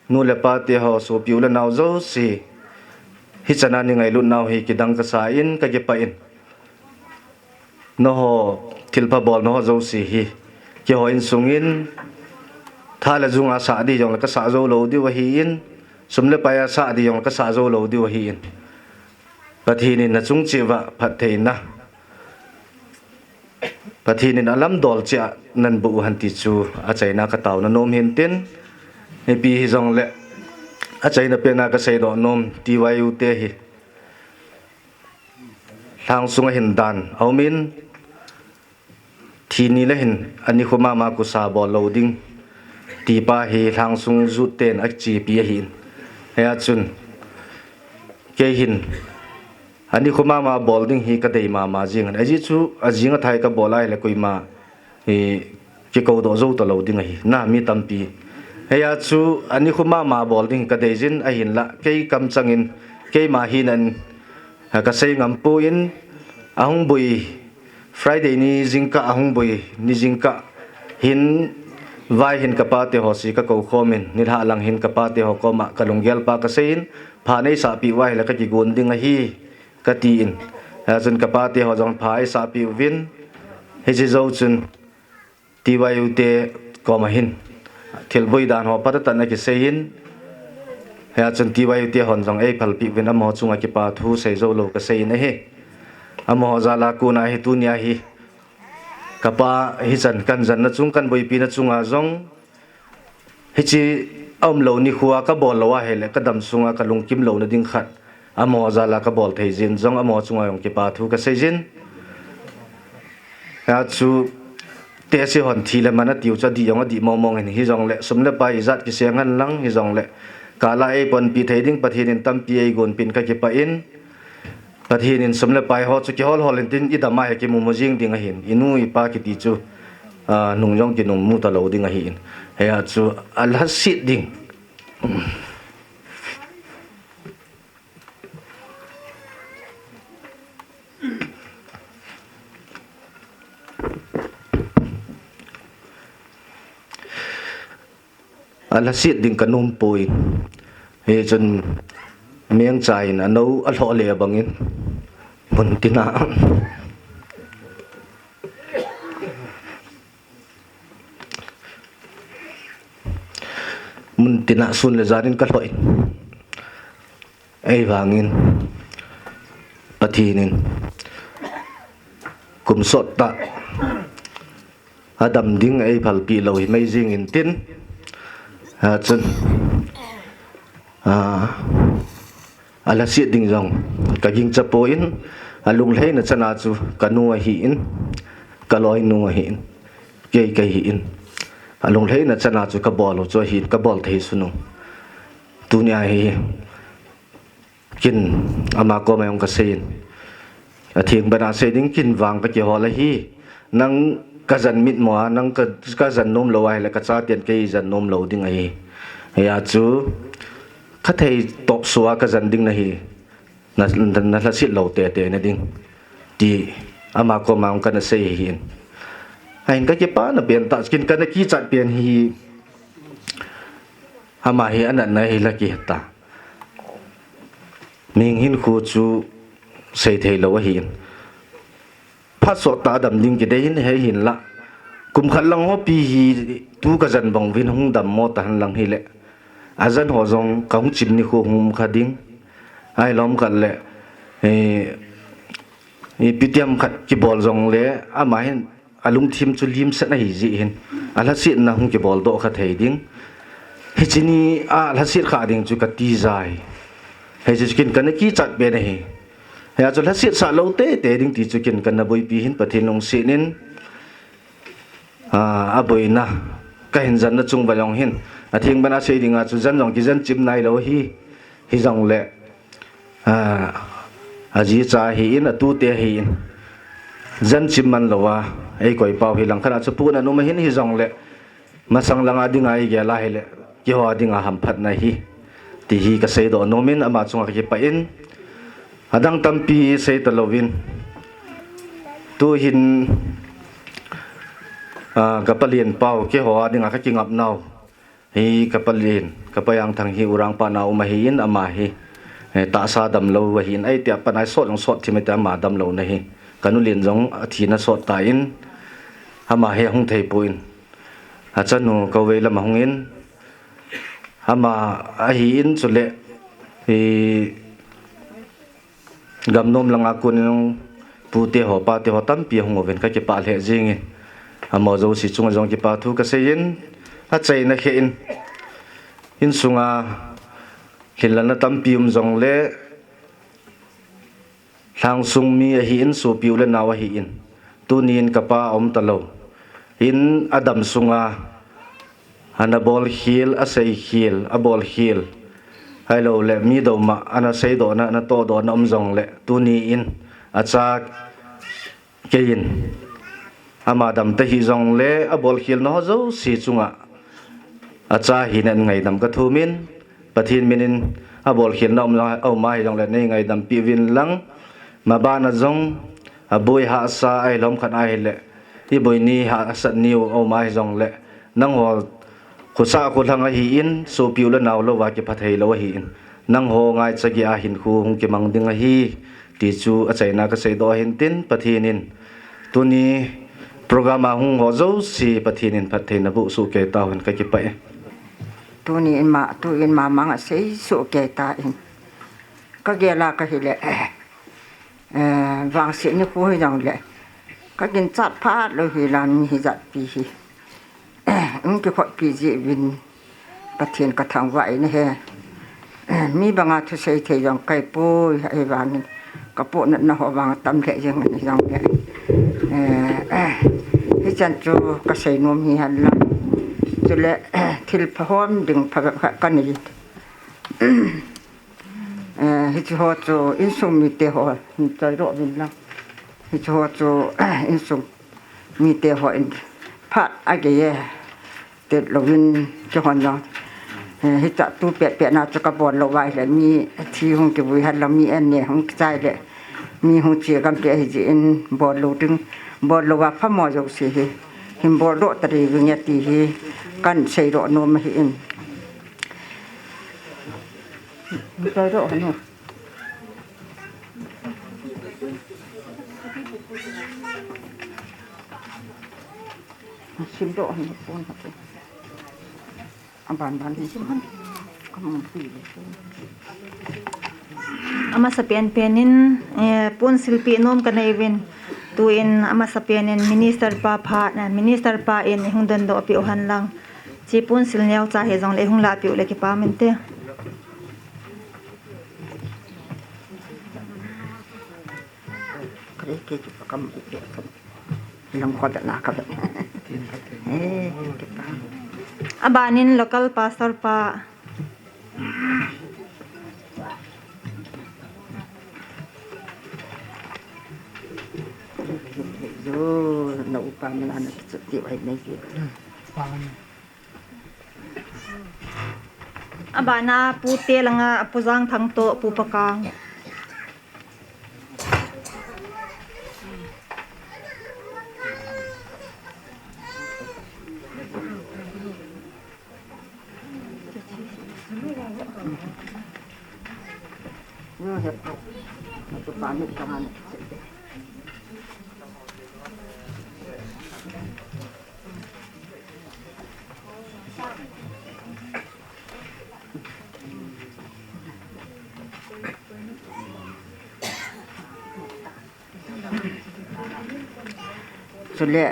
nu le pa teho, sopi u le nao jouse, hichan a nei ngailut nau hi kidang kasa in, kakipah in. Nangho thilpha bolna ho jouse hi, keiho insung in, tha le jung a sah ding jongle kasah jou lou diu ahin, sum le pai a sah ding jongle kasah jou lou diu ahin. Pathen in nachung cheh uva phattheina, Pathen in alamdol cheh a nahin boh u hen ti chu achaina a kataona nom hin tin, ipi hijongle achaina pen a kaseidoh nom, T Y U te hi lhang sunga hin dan aum in, thi ni le hin anikho mama kosa bol lou ding, ti pa hi lhang sung youth ten achepi ahin. Hijeh chun kei hin anikho mama bol ding hi kadei mama jing in. Ajeh chu ajing athai kabol a ahile koima, eh, kikou doh jou talou ding ahi. Na mi tampi. Hijeh chun anikho mama bol ding kadei jin ahinlah, kei kamchang in, keima hina in, ha, kasei ngam poi, ahung boi, Friday ni jingkah, ahung boi ni jingkah hin, vai hin kapa teho jouse kakou khom in, nilhah lang hin kapa teho koma kalunggel pa kasei in, pha neisah peh uva ahile kakigon ding ahi, kati in. Hijeh chun kapa teho jong pha eisah peh uvin, hiche jou chun T Y U te koma hin thil boi dan ho phatah tah in akisei in, hijeh chun T Y U te hon jong eiphal peh uvin amaho chunga kipa thu sei jou lou kasei in ahi. Amaho jal a kona hi tunia hi kapa hichan kahin janna chung, kahin boipina chunga jong, hiche aum lou nikho a kabol lou ahile kadam sunga kalungkim louna ding khat, amaho jal a kabol thei jin jong amaho chunga jong kipa thu kasei jin. Hijeh chun tesi hon thi le man atiu chu adih jong adih mong mong in, hijongle sum le pai ijat kiseng hen lang hijongle, kal a eipanpi thei ding Pathen in tampi eigonpeh in kakipah in, Pathen in sum le pai ho chu kihol hol in tin, idam a hi kimu mu jing ding ahin, inu ipa kiti chu, ah, nung jong kinung mu talou ding ahin. Hijeh chun alhaset ding. Alhaset ding kanom poi. Hichun mengcha in anou alhoh le bangin muntina, muntina sun le jan in kalhoh in. Eivangin Pathen in kum sot tah a dam ding eiphalpeh lou himai jing in tin, a chun, a, alhaset ding jong kagingcha poi, alunglhaina chan a chu kanu ahin, kaloinu ahin, kei kahin, alunglhaina chan a chu kabol u chu ahin, kabol thei sun u. Tunia hi kin ama koma jong kasei in, atheng bana sei ding, kin vang kakihol ahi. Nang kajan mitmo a, nang ka, kajan nom lou ahile kachaten kei jan nom lou ding ahi. Hijeh chun kathei topsuh a kajan ding nahi, na, na, nalhaset lou tete na ding, ti ama koma jong kana sei ahin. Ahin kakipana pen tah, kin kana kichat pen hi, ama hi anatna hi la kihet ta. Mihing hinkho chu seithei lou ahin. Phat sot tah a dam ding kidei hin, hihinlah kum khat lang hopi hi tu kajan bang uvin hung dammo tahen lang hile, ajan ho jong kahung chim nikho hung um kha ding. Ahilou khat le, eh, ipi tiam khat kibol jongle ama hin alungthim chu limset ahi jeh hin, alhasetna hung kibol doh kha thei ding. Hiche ni a lhaset kha ding chu kati jai. Hiche chu kin kana kichat pen ahi. Hijeh chun lhaset sah lou tete ding ti chu kin kana boipi hin, Pathen lungset in, a, aboina kahin janna chung uva jong hin, atheng bana sei ding a chu jan jong kijan chim nailou ahi. Hijongle, a, aji acha ahin, atute ahin, jan chim man lou a eikoi pau hi langkhat a chu puna um ahin, hijongle masang lang a dinga igel a hile, keiho dinga hamphatna ahi. Ti hi kasei doh nom in ama chunga kakipah in, adang tampi sei talouvin, tuhin, ah, kapa Lianpau keiho a dinga kakingap nau hi kapa Lian, kapa Jangthang hi Urangpat na um ahin, ama hi, eh, tahsa damlou ahin, ahi tia pat a isot jong sot thim e tia ama damlou na hi. Kanu Lian jong athina sot tan, ama hi ahung thei pon, achanu Kovei lam ahung in, ama ahin, chule, eh, Gamnom langa kon in pute ho, pate ho tampi ahung uvin kakipah lheh jingin. Amaho jouse chunga jong kipa thu kasei in, achaina kheh in, insunga lhinlelna tampi um jongle, lhangsung mi ahin, sopi u le nao ahin, tunin kapa aum talou in, adam sunga ana bolkhel, aseikhel, abolkhel, ahilouleh mi douma ana seidohna, ana tohdohna um jongle, tuni in acha kei in, ama damta hih jongle, abolkhelna ho jouse chunga acha hina in ngaidam kathum in, Pathen min in abolkhelna um jong, aum ahi jongle nei ngaidam peh uvin lang, maban a jong, aboi hahsa ahilou khat ahile, iboi ni hahsat niu aum ahi jongle, nangho khosah kholhang ahin, sopi u le nao louva kiphathei lou ahin, nangho ngaicha geiya hinkho hung kimang ding ahi, ti chu achaina kaseidoh ahin tin, Pathen in tuni program a hung ho jouse Pathen in phattheina boh soh kei tauhen, kakipah e. Tuni in ma, tu in ma manga sei soh kei tan, kagel a kahile, eh, vangset nikho hijongle, kaginchat phat lou hi lan mi hijat pi hi. Hung kikhoppi jeh uvin Pathen kathangvah in ahi. Mi banga thusei thei jong kahipoi, ahivangin kapohnatna ho vang atam lheh jeng in hijongle, eh, hichan chu kasei nom hihen lang. Chule, thil phahom ding phabep khat kanei. Eh, hiche ho chu insung mite ho hin choidoh uvin lang. Hiche ho chu, insung mite hon phat agei e, ti louvin kihon jong. Eh, hicha tu pet pet na chu kabol lou uva ahile mi thi hung kivui henlang, mi an ne hung kichai le mi hung che gam peh ahi jeh in bol lou ding, bol louva phamo jouse hi hin boldoh ta diu vinge ti hi kahin seidoh nom ahin. Choidoh hon u. Simdoh hon u pon ha pon. Aban ban hi sim hon. Kamu pi le. Amasapen pen in, eh, ponsil peh nom kanei uvin. Tuin amasapen in minister pa phat, eh, minister pa in ihung dondoh peh u hen lang. Hiche ponsil neocha hijongle ihung lah peh u le kipa um inte. Aban in local pastor pa. Abana Pu Te langa Pu Jangthang toh Pu Pakang. Chule,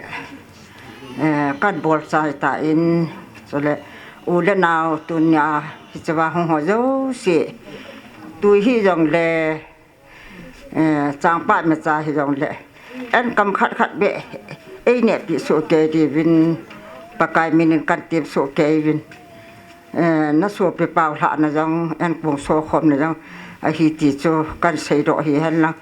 eh, kahin bol chai tan, chule, u le nao tunia, hichea hung ho jouse, tui hijongle, eh, changpah mecha hijongle, einkam khat khat beh, einehpi soh kei diuvin, Pakai minin kahin tem soh kei uvin. Eh, nasopi pao lhahna jong, einkong sokhomna jong, ahi ti chu kahin seidoh hi henlang.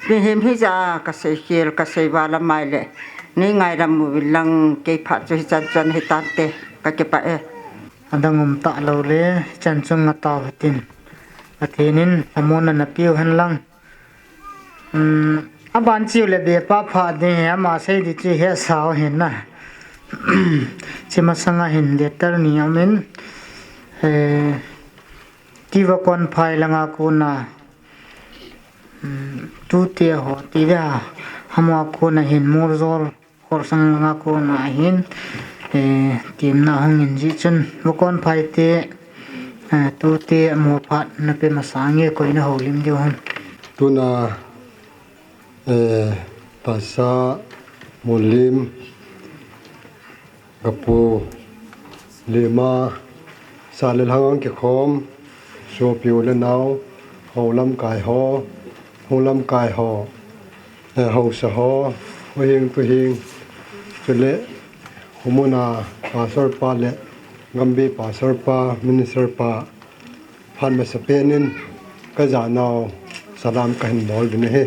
Mihem hijeh a kaseikhel, kasei val a mai le, nei ngaidam uvin lang, kei phat chu hichan chan hitante, kakipah e. Adang um talou le, chan chung a tao hitin. Pathen in, amun a na piu hen lang. Um, aban chiu le be pa pha ding he, ama sei di chi he sao hin na. Chi masanga hin letter ni amin. Eh, Tiva kon phai langa kona. Um, tute ho, tiva hama kona hin mur zol. Khorsang langa kona hin, eh, timna hung in ji chun, va kon phai te, eh, tute mo phat na pe masang e koi na ho lim diu hun. Tuna, eh, tasa mo lim, gapu, lima, sa le lhang ang kikhom, sopi u le nau, ho lamkai ho, hung lamkai ho, eh, hausa ho, huhing tuhing, chule, humuna pastor pa le, Gambi pastor pa, minister pa, phat masa penin, ka janau, salam ka hin bol din ahi.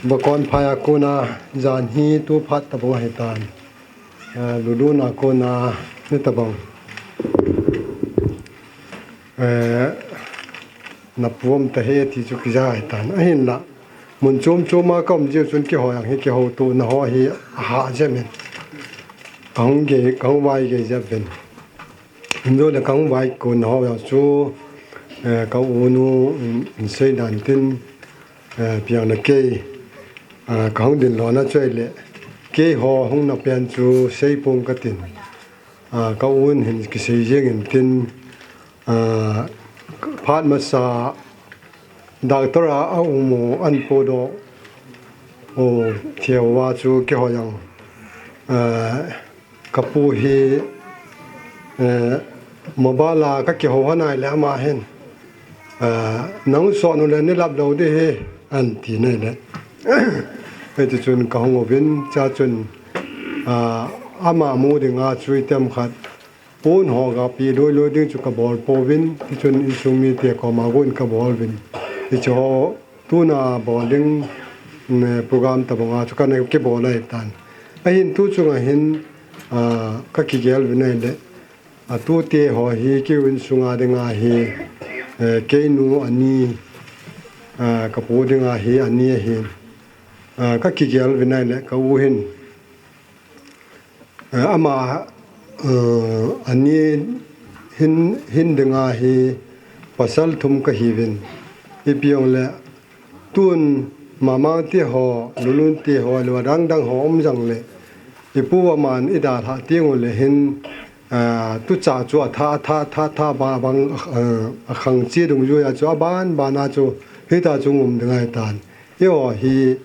Bakon phaya kuna, jan hi tu phat tabang ahi tan. Eh, luluna kona, ni tabang. Eh, na puam ta he ti chu kija ahi tan. Ahin la, mun chom chom a ka um jiu chun kihou ang hi kihou tu na ho hi aha jia men. Ka hung ge, ka hung vai ge jia ben. Injo le ka hung vai ko na ho ya chu, eh, ka u nu, um, in sei dan tin, eh, piang na kei, ah, ka hung din lo na choi le. Kei ho hung na pen chu sei pong ka tin. Ah, ka un hin kisei jeng in tin, ah, phat masa doctor a, a um u an po do, o, thiau a chu kihou ang, ah, ka pu hi, eh, mobile a ka kihou hanai le ama hin, ah, nang son u le ni lap lo di hi, an ti nai le. Hiti chun ka hung uvin, cha chun, ah, ama mu dinga chu item khat, Pon ho ga pi loi loi ding chu ka bol pouvin, tichun insung mite koma gon ka bol uvin. Tichu ho tuna bol ding, mm, program tabang a chu kana kibol ahi tan. Ahin tu chunga hin, ah, ka kigel uvin ahile, ah, tute ho hi kei insunga dinga hi, eh, keinu ani, ah, ka pu dinga hi ani ahin. Ah, ka kigel uvin ahile, ka u hin. Eh, ama, eh, ani hin, hin dinga hi pasal thum ka hiuvin. Ipi jong le tun mamang te ho, lulun te ho, lua dang dang ho um jang le. Ipu aman idalha teng u le hin, eh, tucha chu atha, atha, atha, atha ba bang, eh, akhang chi dungjuia chu aban, bana chu hita chu um ding ahi tan. Eiho hi,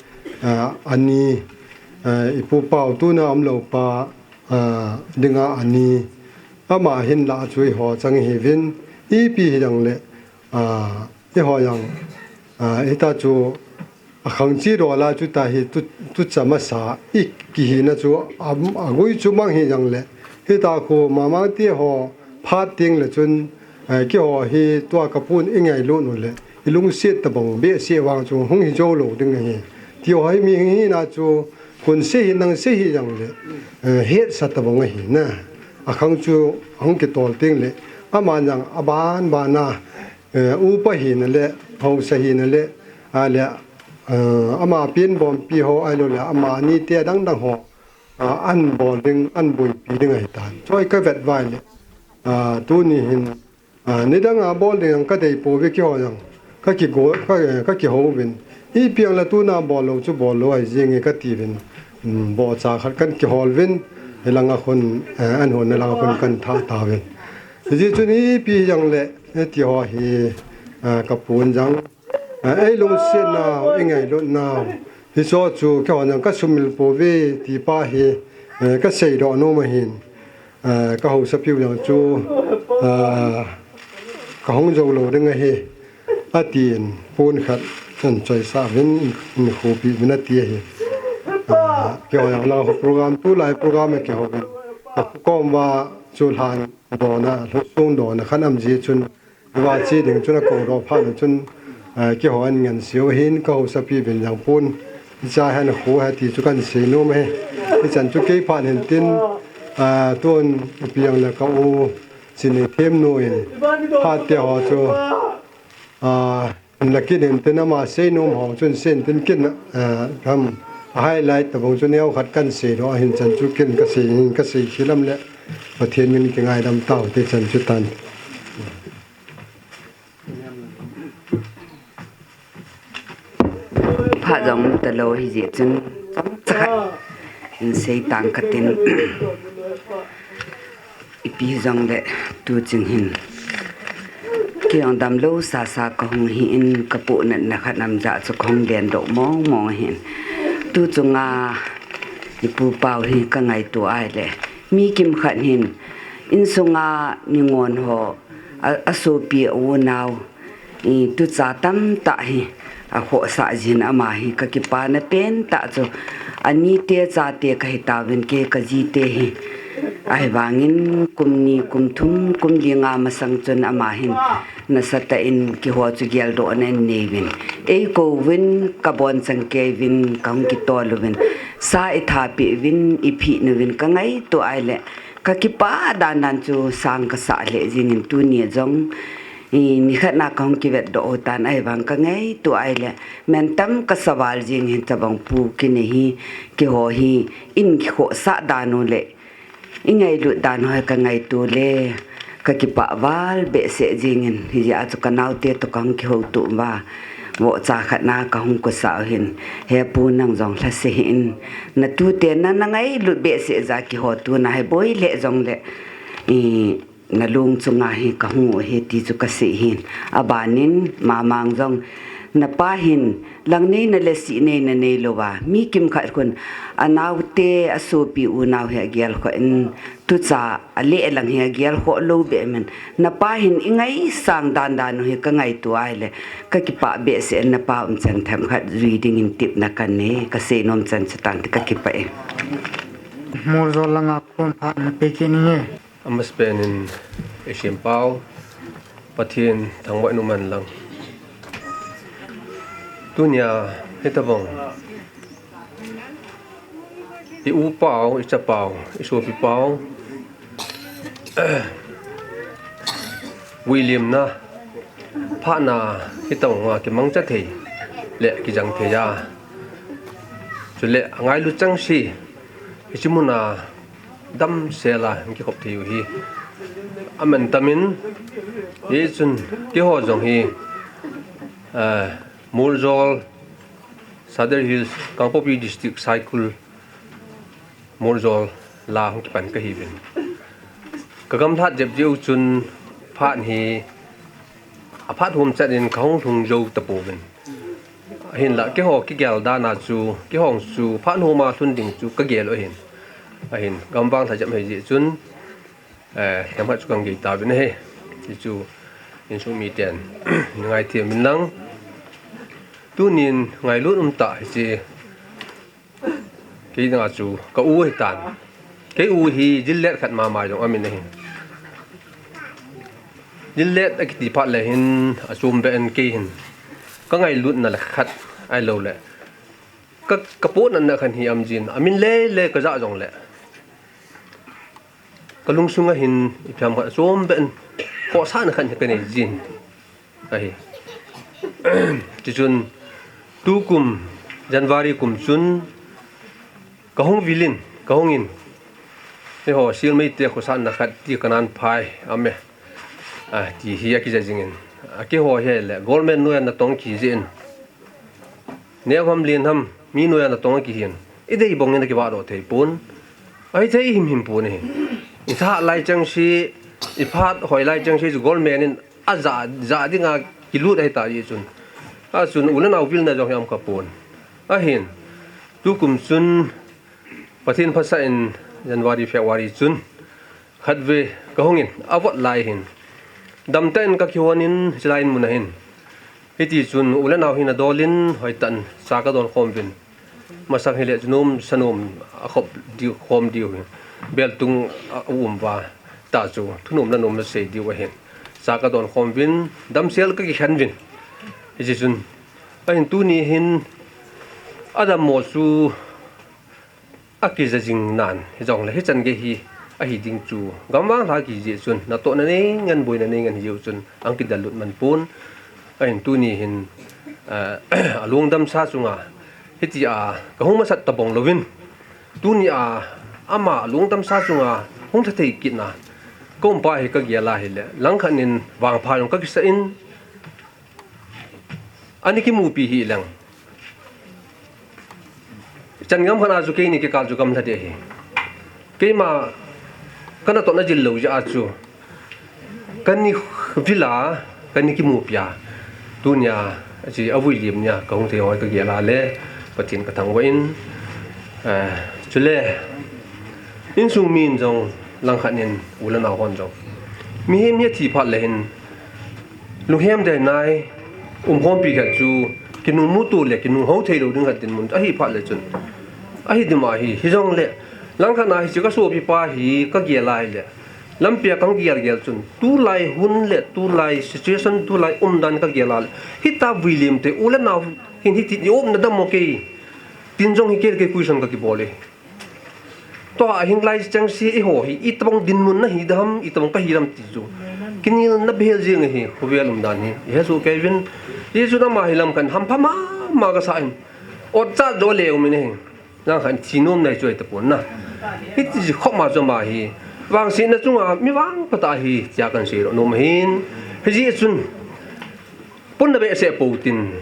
ah, ani, ah, ipu pau tuna umlou pa, ah, dinga ani. Ama hin la chu eiho chang hiuvin, ipi hi jang le, ah, eiho jang, ah, hita chu akhang chi do la chu ta hi tu, tucha masa i kihina chu am, agui chu mang hi jang le. Hita khu mamang te ho phat teng le chun, eh, keiho hi tua ka pun i ngailut u le. I lungset tabang behseh vang chu hung hi jou lou ding ahi. Ti ho hi mi hina chu kun sei hi nang sei hi jang le, eh, hetsa tabang ahi na. Akhang chu hung kitol teng le. Ama jang aban bana, eh, upa hina le, hausa hina le, ahile, eh, ama pen bompi ho ahilou le, ama ani te dang dang ho, ah, an bol ding, an boipi ding ahi tan. Choi ka vet vai le, ah, tuni hin, ah, nidang a bol ding ang ka dei pouve keiho jong. Ka kigo, ka, eh, ka kihou uvin. Ipi jong le tuna bol lou chu bol lou ahi jenge ka ti uvin. Um, bocha khat kan kihol uvin. Hilanga khun, eh, an hon na langa khun kan tha tauvin. Hijeh chun ipi jong le, eh, ti ho hi, eh, ka pun jang. Eh, ei lungset nau, ei ngailut nau. Hicho chu keiho jong ka sumil pouve ti pa hi, eh, ka seidoh nom ahin. Eh, ka hausa piu jong chu, ah, ka hung jou lou ding ahi, atin pon khat an choisah uvin, in khopi uvin ati ahi. Ah, keiho jong la program tulai program a kihou uvin. Ka kom uva chu lhan dona, lhusung dona khan am ji chun, Hiva che ding chun akou doh phat le chun, eh, keiho an ngen seiu ahin ka hausa pi uvin jang pon. Hicha hin khu ahi ti chu kan sei nom ahi. Hichan chu kei phat hin tin, eh, tun ipi jong le ka u, Chini them nu in, phat te ho chu, a, la kin in tin ama sei nom ho chun sen tin kin, a, ram highlight tabang chu neo khat kan sei lo, ahin chan chu kin ka sei, ka sei khi lam le Pathen min kingaidam tau te chan chu tan. Phat jong um talou hijeh chun, chomcha khat in sei tang katin. Ipi jongle tu chun hin, kei jong damlou sasa kahung hi in, kapohnatna khat nam jah chu kahung lendoh mong mong ahin. Tu chunga ipu pau hi kangaito ahile, mi kimkhat hin insunga ningon ho, a, asopi a unau, i, tucha tamtah hi akhohsah jin, ama hi kakipana pentah chu. Anite chate kahi tauvin, kei kajite hi. Ahivangin kum ni, kum thum, kum li nga masang chun ama hin nasatah in keiho chu geldohna in neiyuvin, eikouvin, kabonchan keiyuvin, kahung kitol uvin, sa eithapeh uvin, eiphih uvin, kangaito ahile kakipah dan dan chu sang kasah lheh jingin, tuni jong, i, nikhat na kahung kivetdoh u tan, ahivang kangaito ahile mantam kasa val jing hin, chavang pu kinei hi, keiho hi in kikhohsah dan u le ingailut dan u hi kangaito le kakipah val behseh jingin, hijeh a chu kanaote toh kahung kihouto uva, vohcha khat na kahung kosah u hin, he pu, nang jong lhase hih in, natute na, nangailut behseh jeh a keiho tuna hi boi lheh jongle, i, nalung chunga hi kahung u ahi ti chu kasei hin. Abanin mamang jong, napa hin langneina le sihneina neilouva, mi kimkhat khun anaote asopi unau hi agelkhoh in, tucha aleh lang hi agelkhoh lou beh min. Napa hin ingaisang dan dan u hi kangaito ahile kakipah behseh in, napa umchan themkhat jui dingin tepna kanei, kasei nom chan chu tan, kakipah e. Muljol langa khom phatna peh kit inge. Amasapen in eisempau Pathen thangvah in umhen lang. Tunia hitobang i-u pau, icha pau, isopi pau vuilimna phatna hitobanga kimangcha thei le kijang thei a, chule angailut chengse hiche muna damsel a hung kikhop thei u hi amantam in, hichun keiho jong hi, eh, Muljol, Sadar Hills, Kangpokpi District, Saikul, Muljol la hung kipan kahiuvin, kagamlhat jep jeh u chun phat hi aphat hom chan in kahung lhung jou tapouvin. Ahinla keiho kigel dan a chu, keiho chu phat hom a lhun ding chu kagel u ahin. Ahin, gamvang lhajep ahijeh chun, eh, themkhat chu kangei tauvin ahi. Hichu insung miten nei ngaithem uvin lang. Tunin ngailut umtah hiche, kei dinga chu ka-u ahitan. Kei-u hi jillet khat mama jong aumin ahi. Jillet akiti phat le hin achombeh in, kei hin kangailutna le khat ahiloule ka, kapohnatna khat hi aum jin, amin lele kajah jongle kalungsunga hin ipi ham khat achombeh in, khohsahna khat hi kanei jin ahi. Tichun tukum January kum chun kahung vil in, kahung in, eiho Sial Meite khosahna khat ti kanan phai aume, a, ti hi akija jingin, akeiho hile government noiya natong kijeh in, neo ham len ham mi noiya natong akihin, idei bongin akivahdoh thei pon, ahithei himhim pon ahi. Itha lai chengse, iphat hoi lai chengse chu government in ajah, jah dinga kilut ahitah jeh chun, achun u le nao vilna jong hi aum khapon. Ahin, tukum chun Pathen phatsah in January, February chun khatvei kahung in, avot lai hin damtah in kakihon in, chulai in muna hin, hitichun u le nao hin adol in, hoitah in cha kadon khom uvin, masang hile chu nom sa nom akhop diu, khom diu hi, beltung a, aum uva, tah chu thunom le nom asei diu ahin, cha kadon khom uvin, damsel kakikhen uvin. Hitichun, ahin tuni hin adammo chu akija jing nan hijongle hichan gei hi ahi ding chu gamvang lha kiji chun natohna nei ngen boina nei ngen hiu chun ang kidel lut man pon. Ahin tuni hin, eh, alungdam sa chunga hitia kahung masat tabang louvin, tunia ama alungdam sa chunga hung tha thei kitna kaumpa hi kagel a hile langkhat in vangpha jong kakisa in, ani kimupi hi leng. Chan gam khat a chu keini kikal chu gamla deh hi. Keima kana tohna jil lou jeh a chu kani vila, kani kimupi a, tunia, achi avui lim nia kahung thei hoi kagel a le Pathen kathangvah in, eh, chule insung min jong langkhat in u le nao hon jong mihem hi athi phat le hin lunghem dei nai umkhompi khat chu kinung muto le kinung hou thei lou ding khat dinmun ahi phat le chun ahi dima hi, hijongle langkhat a hiche kasopi pa hi kagel a hile lampia kang gel gel chun tulai hun le tulai situation, tulai umdan kagel a le hita vui lim te u le nao hin hiti i umna dam mo kei tin jong hi kei le kei question kakibol e. Tua hin lai chang si eiho hi itobang dinmun nahi dam, itobang kahi dam ti chu kinelna bel jeng ahi, khovel umdan hi ihesoh kei uvin. Hichun ama hi lamkhat hampha mama kasa in, otcha jo le um in ahi. Langkhat in thi nom nai chu ahi tapon na. Hiti chu khop ma chu ama hi vangsetna chunga mi vangpha tah ahi tia kahin seidoh nom ahin. Hijeh chun punna behseh pou tin,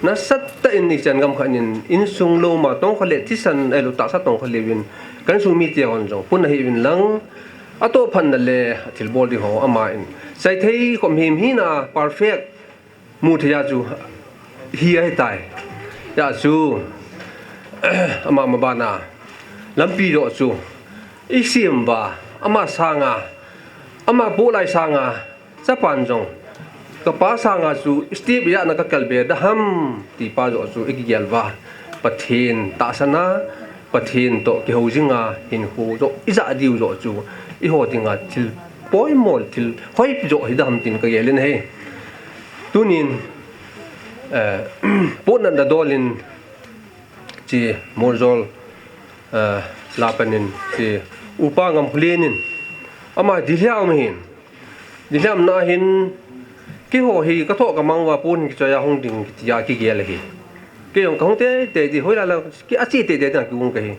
nasatah in ichan gam khat in insung lou ma tongkha le thisan ahilou tahsa tongkha le uvin, ka insung mite hon jong punna hih uvin lang, atoh phatna le athilbol ding ho ama in seithei khom himhim a perfect mu thei a chu hi ahitai. Hijeh chu ama mabana lampi joh chu isem uva, ama sanga, ama poh lai sanga, chapan jong kapa sanga chu step ijat na kakal be da ham ti pa joh chu ikigel uva, Pathen tahsan a, Pathen toh kihou jinga hinkho joh ijah diu joh chu eiho dinga thil poimo, thil hoipi joh hi da ham tin kagel in ahi. Tunin, eh, potna da dol in chi Morjol, eh, lapan in chi upa Ngamkholen in ama Delhi a um ahin. Delhi a umna hin keiho hi kathoh kamang uva pon kichoi a hung ding kitia kigel ahi. Kei jong kahung teitei di, hoilai la ki ache teitei dinga kium kahi.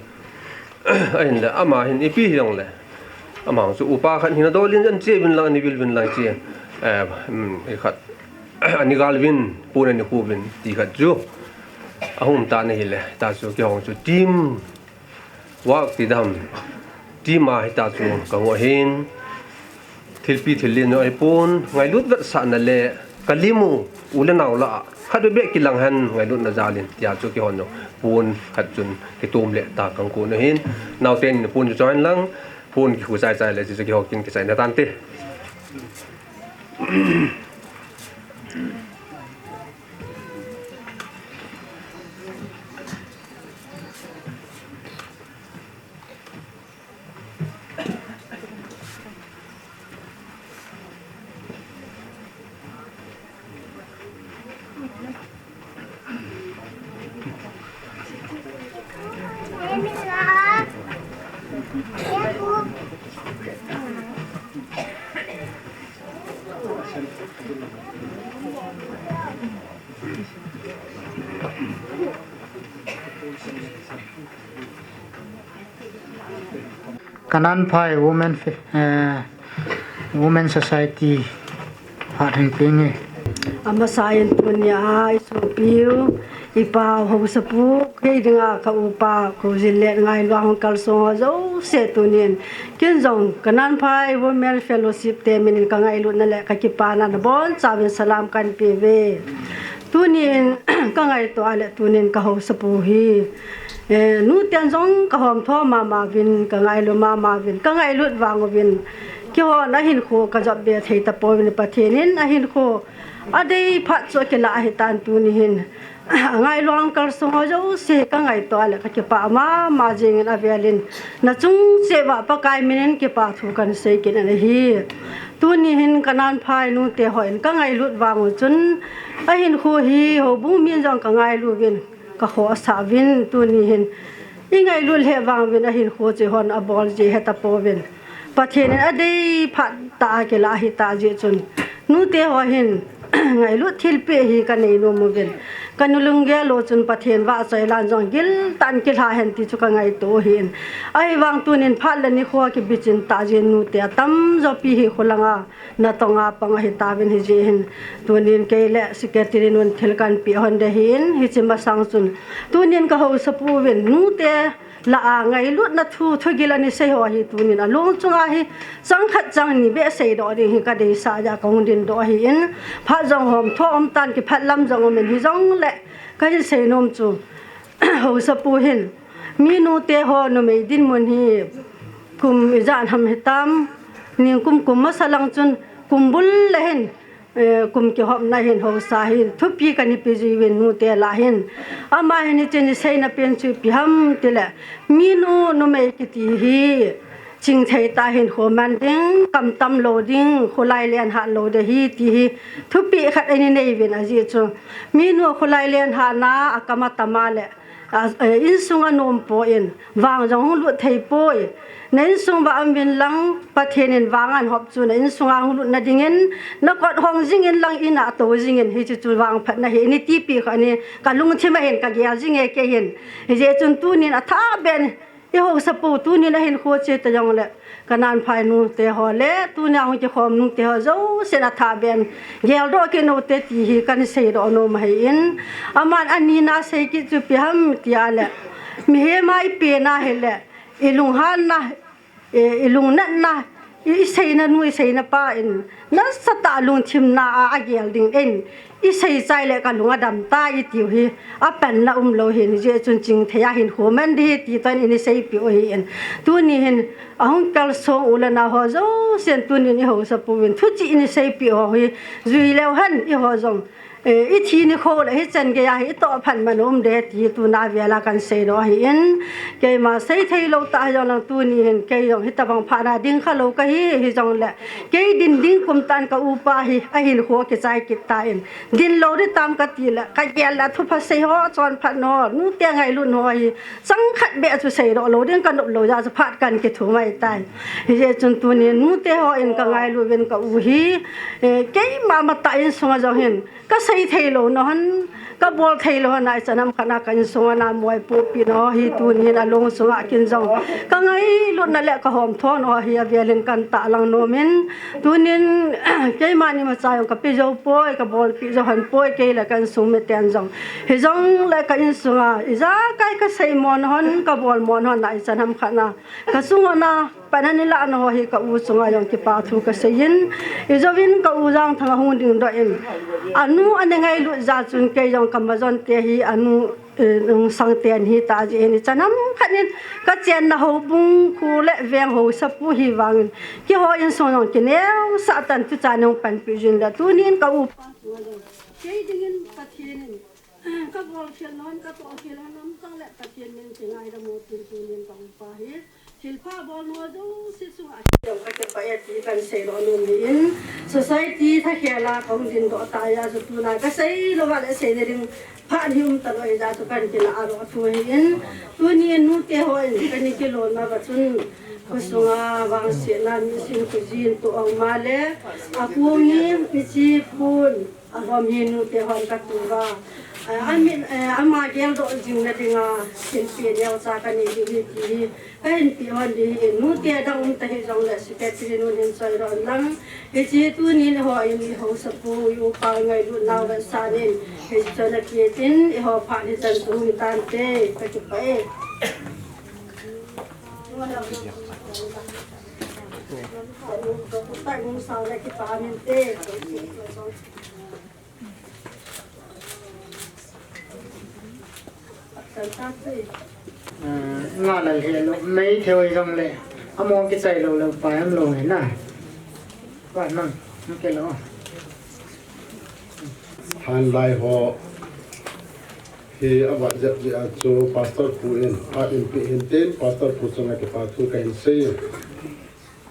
Ahinla ama hin ipi hijongle ama chu upa khat hina dol in ache uvin lang, ani vil uvin lang chi, eh, um, ikhat ani gal uvin, pon ani khu uvin ti khat chu ahung um tan ahile, hita chu keiho chu team work ti dam, team a hita chu kahung ahin. Thilpi thillen jong ahipon, ngailut vetsahna le kalim u, u le nao lah a khat beh beh kilang hen ngailutna jal in tia chu keihon jong pon khat chun kitom le ta kang kon ahin. Naoten pon chu choi hen lang, pon kikhu chai chai le chu keiho kin kichai na tante. Kanan Phai Women Fe-, eh, Women Society phat hin peng e. Amasan tunia isopiu, ipau Haosapu, kei dinga ka upa, Khoujinlet Ngailua hung kalsong ho jouse tunin. Ken jong Kanan Phai Women Fellowship te minin ka ngailutna le ka kipana nabonchauvin salam kahin pe uve. Tunin ka ngaito a le tunin ka haosapu hi, eh, nuten jong ka homtho mama uvin, ka ngailu mama uvin, ka ngailut vang uvin. Keihon ahinkho ka jop be thei tapouvin, Pathen in ahinkho adei phat chu akilah ahitan tuni hin. Ngailu kalsong ho jouse ka ngaito a le ka kipah mama jingin avelin. Nachung cheh uva Pakai minin kipa thu kahin sei kit in ahi. Tuni hin Kanan Phai nute hon ka ngailut vang u chun ahinkho hi houbung min jong ka ngailu uvin, ka khohsah uvin, tuni hin I ngailut lheh vang uvin ahinkho chu eihon abol ji heta pouvin. Pathen in adei phat tah a kilah ahi tah jeh chun. Nute ho hin ngailut thilpeh hi kanei nom uvin. Kanu lunggel u chun Pathen vahchoi lan jong giltah in kilha hen ti chu kangaito u ahin. Ahivang tunin phat le nikho kibichin tah jeh in nute atamjo pi hi khulang a natong a pang ahi tauvin hijeh hin. Tunin kei le secretary nun thil kanpeh hon ding ahin, hiche masang chun. Tunin kahaosapu uvin nute lah a ngailutna thu, thugil ana sei ho hi tunin alung chunga hi chang khat chang ni beh seidoh ding hi kadeisah jeh a kahung dindoh ahin. Phat jong hom tho um tan, kiphat lam jong um in, hijongle kahin sei nom chu haosapu hin mi nute ho numei dinmun hi kum ijat ham hitam, ningkum kum masa lang chun kum bul le hin, eh, kum kihopna hin haosa hin thupi kana pe ji uvin nute lah hin. Ama hin hiche ni seina pen chu ipi ham tile, minu numei kiti hi chingthei tah a hinkho man ding, kamtam lou ding, kholai len hat lou ding ahi ti hi thupeh khat ana nei uvin ajeh chu. Minu kholai len hatna akam atam a le, a, eh, insung anom poi, vang jong hung lut thei poi. Na insung uva um uvin lang, Pathen in vang ahin hop chu na insung a hung lutna dingin, nakot hong jing in lang in a tou jing in, hiche chu vangphatna ahi, ana tipeh kha ahi, kalungthim a hin kagel jing e kei hin. Hijeh chun tunin athah beh in, i haosapu tunin ahinkho che ta jongle, ka nanphai nute ho le, tunia hung kikhom nute ho jousen athah beh in geldoh kit un te ti hi kana seidoh nom ahin. Aman anina asei kit chu ipi ham tile, mihem a ipen ahile, i lunghanna, i, i lungnatna, i, i seina nu, i seina pa in nasatah a lungthimna a agel ding in, i sei chai le kalung adam tai itiu hi apanna umlou ahin, hijeh chun chingthei a hinkho man ding ahi ti toh in ana seipeh u ahin. Tuni hin ahung kalsong u le nao ho jousen tunin i haosapu uvin thuchih ana seipeh u hi jui leu hen, eiho jong eh, i thi nikho le hichan geiya hi i toh phat man um ding ti tuna vela kana seidoh ahin. Keima seithei lou tah hijongleng tuni hin kei jong hitobang phat a ding khalou kahi, hijongle kei din ding kum tah in ka upa hi ahinkho kichai kit tan, din lou ding tam kati le, kagel le thupha sei ho, chonphat ho, nute ngailut ho hi chang khat beh chu seidoh lou ding kanop lou jeh chu phat kana kithum ahitai. Hijeh chun tunin nute hon kangailu uvin ka u hi, eh, keima matah insunga jong hin kasei thei louna hon, kabol thei lou hon a ichan ham khat a ka insunga na moipohpi nau hi tunin alung sunga kin jong kangailutna le kahomthona ho hi avelin kana tahlang nom in, tunin keima ni macha jong kape jou poi, kabolpi jou hon poi, kei le ka insung miten jong. Hijongle ka insunga ijakai kasei mo nau hon, kabol mo nau hon a ichan ham khat a ka sunga na pan ana lah nau ho hi ka u chunga jong kipa thu kasei in, ijouvin ka u Jangthang ahung dingdoh in, anu ana ngailut jeh chun kei jong ka majon te hi anu, eh, nungsang ten ahi tah jeh in, ichan ham khat in kachenna houbung khu le veng haosapu hi vangin, keiho insung jong kineosah tan, tuchan hung panpi jin le tunin ka upa chunga jong kei dingin Pathen in kabol khel nau hon, katoh khel nau hon, um tang le Pathen min kingaidam u tin tunin ka upa hi thilpha bol nau jouse chunga jong kakipah e ti kana seidoh nom ahin. Society thakhel a kahung dingdoh tah jeh chu tuna kasei louva le seina ding phat hi um talou jeh chu kana kilah doh thu ahin. Tunin nute hon kana kilolna uva chun khosunga vangsetna, misin khojin toh um a le, akong in, ichi pun, agom hi nute hon katoh uva, eh, amin, eh, ama geldoh jing na dinga thilpeh neocha kanei ding ahi ti hi kahin peh hon ding ahi. Nute dang um ta hijongle secretary nun hin choidoh in lang, hiche tunin eiho in i haosapu, i upa ngailut nau vetsahnan hiche chun akitin, eiho phat hichan chu hitante, kakipah e. Ah, nga la le lo, mei thei jongle, amo kichai lou lou pa am lou na. Pa nang, nang ke lo. Thanlai ho hi avat jep jeh a chu Pastor pu in, a in pi hin tin, Pastor pu chunga kipa thu kahin sei.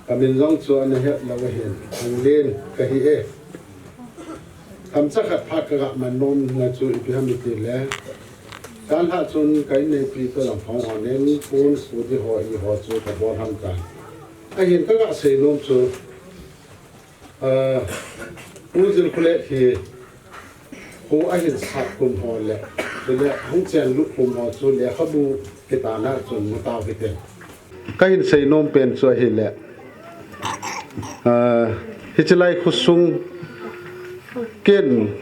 Kamin jong chu ana het lou ahin, Thanglen kahi e. Kamcha khat phat kaga man nomna chu ipi ham itile, Kan ha chun ka inneipi toh lam phong ho nen pun su di ho i ho chu ka bol ham ta. Ahin ka ga sei nom chu, ah, U Zil Khulet hi khu ahin sat kum ho le, chule hung chen lut kum ho chu lekhabu kitahna chun mu tau hite. Ka hin sei nom pen chu ahile, ah, hiche lai khosung ken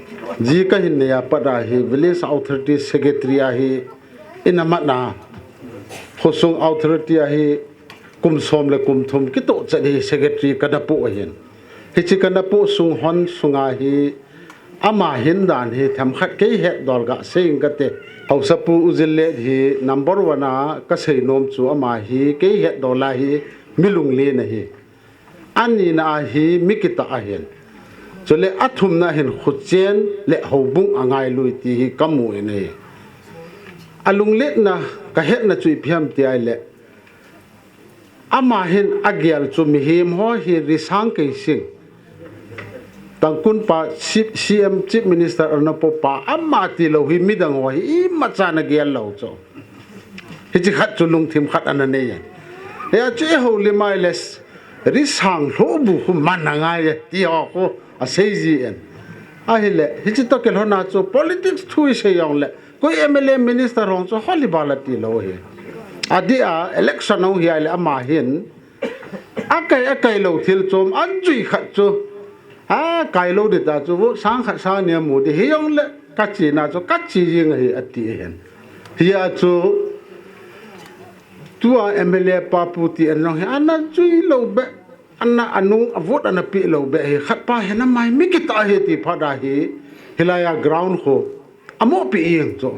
ji ka hin nei a pat a hi Village Authority Secretary a hi ina mat na, khosung authority a hi kum som le kum thum kitoh chet hi secretary ka na pu ahin. Hiche ka na pu sung hon sunga hi ama hin dan hi themkhat kei het dol ga sei ing kate. Haosapu U Zil Let hi number one a ka sei nom chu ama hi kei het dol a hi mi lunglen ahi. Anina a hi mi kitah ahin. Chule athumna hin khochen le houbung angailui ti hi ka mu in ahi. Alungletna ka hetna chu ipi ham ti ahile, ama hin agel chu mihem ho hi risang kei sing. Tangkhul pa C-, C M Chief Minister ana pu pa ama tilou hi midang ho hi imacha ana gel lou chu. Hiche khat chu lungthim khat ana nei e. Hia chu i houlim a ahile risang lhoh bu khu man angai e ti ho khu asei ji in. Ahile hiche toh kilhon a chu politics thu i sei jong le koi M L A minister hung chu holi bala tilou hi. Adeh a election hung hi ahile ama hin akai, akai lou thil chom ajui khat chu, a, kai lou di ta chu, vote sang khat sang ni amu di hi jong le ka chena chu ka che jing ahi ati ahin. Hia chu tua M L A pa pu ti en jong hi ana jui lou be, ana anung a vote ana pe lou be hi khat pa hin ama hi mi kitah ahi ti phat a hi, hilai a ground khu amoh pi ing chu.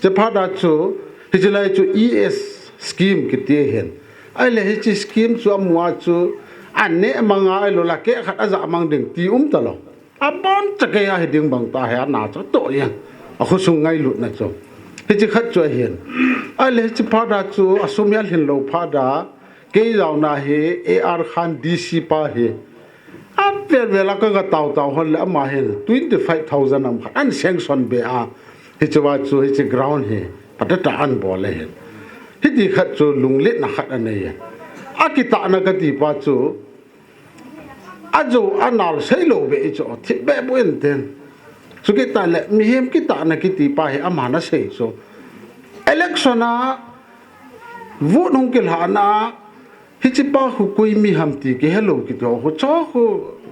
Che phat a chu, hiche lai chu E S scheme kiti ahin. Ahile hiche scheme chu amu a chu, aneh mang a ahilou la keh khat aja mang ding ti um talou. Abon cha kei ahi ding bang ta hi ana cha toh jeng. Akhosung ngailutna chu. Hiche khat chu ahin. Ahile hiche phat a chu, asum hi alhin lou phat a, kei jaona hi A R Khan D C pa hi. Avel vel a ka ga tao tao hon le ama hin twenty five thousand am khat ana sanction be a. Hiche va chu hiche ground hi patata ana bol ahin. Hiti khat chu lungletna khat anei e. Akitahna kati pa chu ajo anal sei lou be i chu thip be bu in ten. Chu kit tale mihem kitahna kiti pa hi ama na sei chu. Election a vote hung kilhahna a hiche pa khu koi mi ham ti kihe lou kiti ho chu khu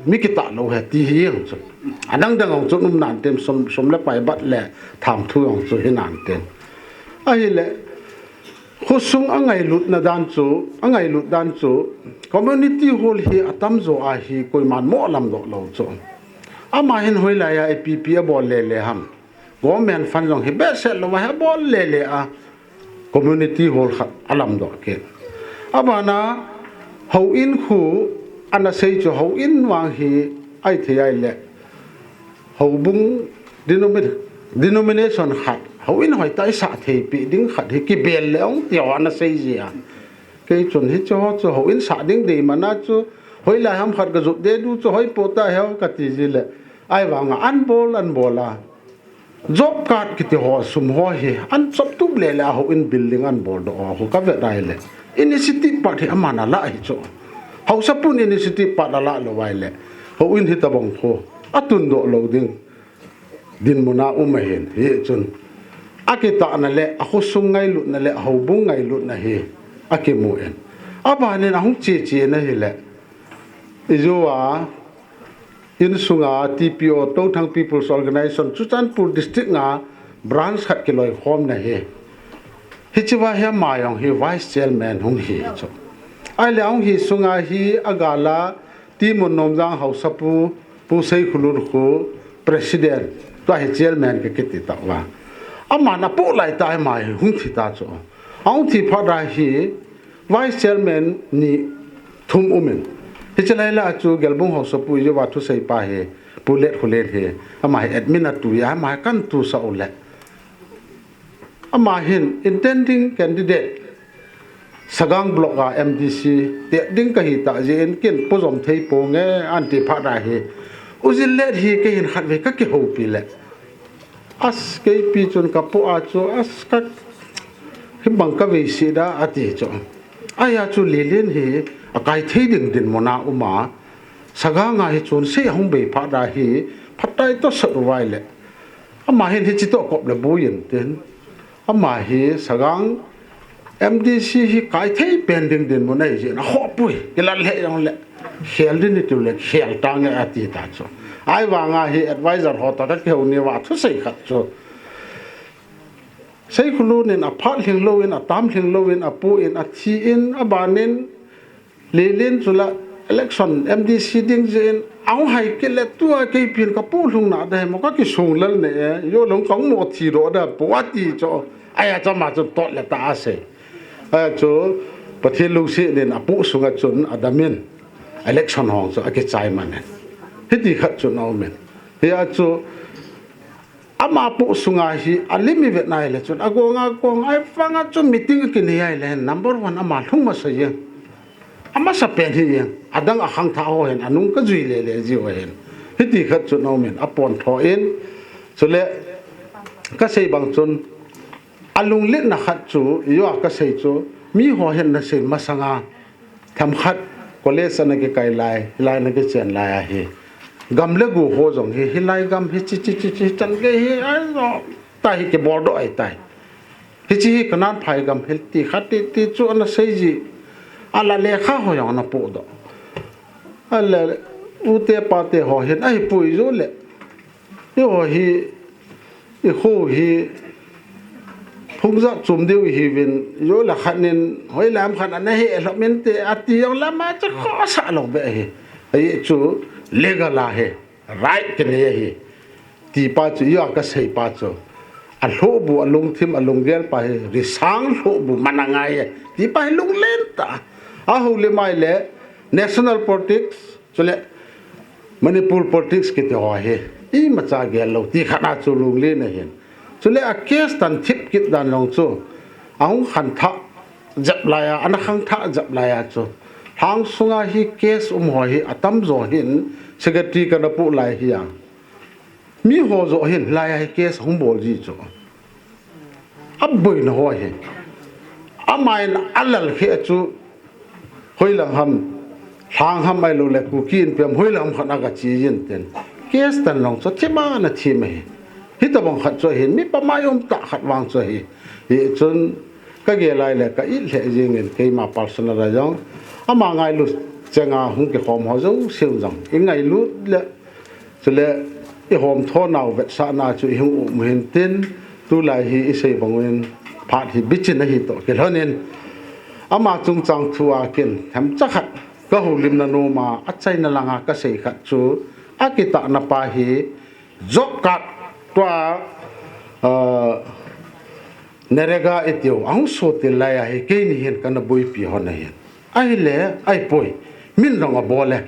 mi kitah lou ahi ti hi jong chu. Adang dang jong chu um nan ten som, som le pai bat le tham thu jong chu hi nan ten. Ahile khosung angailutna dan chu, angailut dan chu community hall hi atamjo a hi koiman mo lam doh lou chu. Ama hin hoilai a ipi ipi abol le le ham. Government fund jong hi behseh lou a hi abol le le a. Community hall khat alam doh kit. Abana houin khu ana sei chu houin vang hi ahi thei ahile. Houbung denomi-, denomination khat, houin hoitah i sah thei pi ding khat hi kibel le ong ti ho ana sei ji a. Kei chun hiche ho chu houin sah ding dei man a chu hoilai ham khat ka jot de du chu hoi po ta heo kati ji le. Ahivang a ana bol, ana bol a. Job card kiti ho sum ho hi ana chop tup le le a houin building ana bol doh ho ka vet ahile. Initiative part hi aman ala hi chu. Haosapu in initiative part ala lou ahile. Houin hitabang khu atun doh lou ding dinmun a um ahin. Hichun akitahna le akhosung ngailutna le ahoubung ngailutna hi akimu in. Aban in ahung che che na hile. Ijou a insunga T P O, Touthang People's Organization, Churachandpur District a branch khat kiloikhom na hi. Hiche va hi ama jong hi Vice Chairman hung hi chu. Ahile ahung hi sunga hi agal a T. Munnomjang Haosapu, Pu Seikhulun khu President, tua hi Chairman kiti tauva. Aman apoh lai tah a ama hi hung thi ta chu. Ahung thi phat a hi Vice Chairman ni thum um in. Hiche lai la chu Gelbung Haosapu ijou va thusei pa hi, Pu Letkholen hi, ama hi admin a tu a, ama hi kana tu sah u le. Ama hin intending candidate Sagang Block a M D C te ding kahi tah jeh in kin po jom thei ponge ana ti phat a hi. U Zil Let hi kei hin khatvei ka kihoupi le. As keipi chun kapu a chu as ka hibang ka veisi da ati chu. Aya chu Lilin hi akai thei ding dinmun a um a. Sagang a hi chun sei ahung bei phat da hi phatai to sat uvai le. Ama hin hichi to kop le buin tin. Ama hi Sagang M D C hi kai thei pen ding dinmun ahi jin a khopui kilal le jong le. Khel din ni tu le khel tang e ati ta chu. Ai vanga hi advisor ho to ka keu ni va thu sei khat chu. Seikhulun in a phat hling lo in a tam hling lo in a pu in a thi in a ban in Lilin chu la election M D C ding jin a hung hai kit le tua keipin ka pu hlung na da mo ka kisung lal ne e yo long ka mo thi ro da pu ati chu. Aya chama chu tot le ta a sei. Aya chu Pathen lungsi nin a pu sunga chun a damin election hong chu a kichai man e. Hiti khat chu na umin. Hi a chu ama pu sunga hi a limi vet nai le chun a gonga gonga ai fanga chu meeting a kinei ai le number one ama hlung masa ye. Ama sa pen hi ye. Adang a khang tha ho hen anung ka jui le le ji ho hen. Hiti khat chu na umin a pon tho in. Chule ka sei bang chun a lunglet na khat chu yo ka sei chu mi ho hen na sei masanga. Themkhat college ana kikai lai, hilai ana kichen lai ahi. Gam le gu ho jong hi, hilai gam hi chi chi chi chi chan gei hi, ai jo, ta hi kibol doh ahi tai. Hichi hi kanan phai gam hi ti khat ti ti chu ana sei ji. Ala lekha ho jong ana pu doh. Ala u te pa te ho hin ahi pui jo le. Yo hi, i khu hi, phung jat chum diu hi vin, yo la khat nin, hoi lam khat ana he lo min te, ati yo la ma cha kho sa lo be hi. Ai chu, legal a he, right ke ne hi. Ti pa chu, yo ka sei pa chu. A hlo bu, a lungthim, a lunggel pa hi, risang hlo bu, mana ngai he. Ti pa hi lunglen ta. A hu le mai le, national politics, chule, Manipur politics kiti ho hi, imacha gel lo, ti khat a chu lunglen ahin. Chule a case tan thip kit dan long chu, ahung khan tha jap lai a, ana khang tha jap lai a chu. Hang sunga hi case um ho hi, atam jo hin, secretary kana pu lai hi a. Mi ho jo hin, lai a hi case hung bol ji chu. A boina ho hi. Ama in a lal khe chu, hoi lang ham, hlang ham ai lo le, Kuki in piam hoi lang ham khat a ka chi yin ten. Case tan long chu, thima na thima hi. Hi ta bang khat chu hin, mi pa mai um ta khat vang chu hi. Hi chun, ka ge lai le, ka it le jing in, keima personal a jong. Ama ngai lu, chenga hung ke khom ho jo, siu jong. I ngai lu le, Chule, i hom tho nau vetsahna chu i hung um hin tin, tulai hi i sei bang un phat hi bichin ahi to kilhon in. Ama chungchang thu a kin, themcha khat, ka houlimna nom a, a chaina langa ka sei khat chu, a kitahna pa hi, job card tua, ah, Nerega i tiu, a hung so til lai a hi, keini hin kana buipi hon ahin. Ahile, ai poi, min rong a bol e.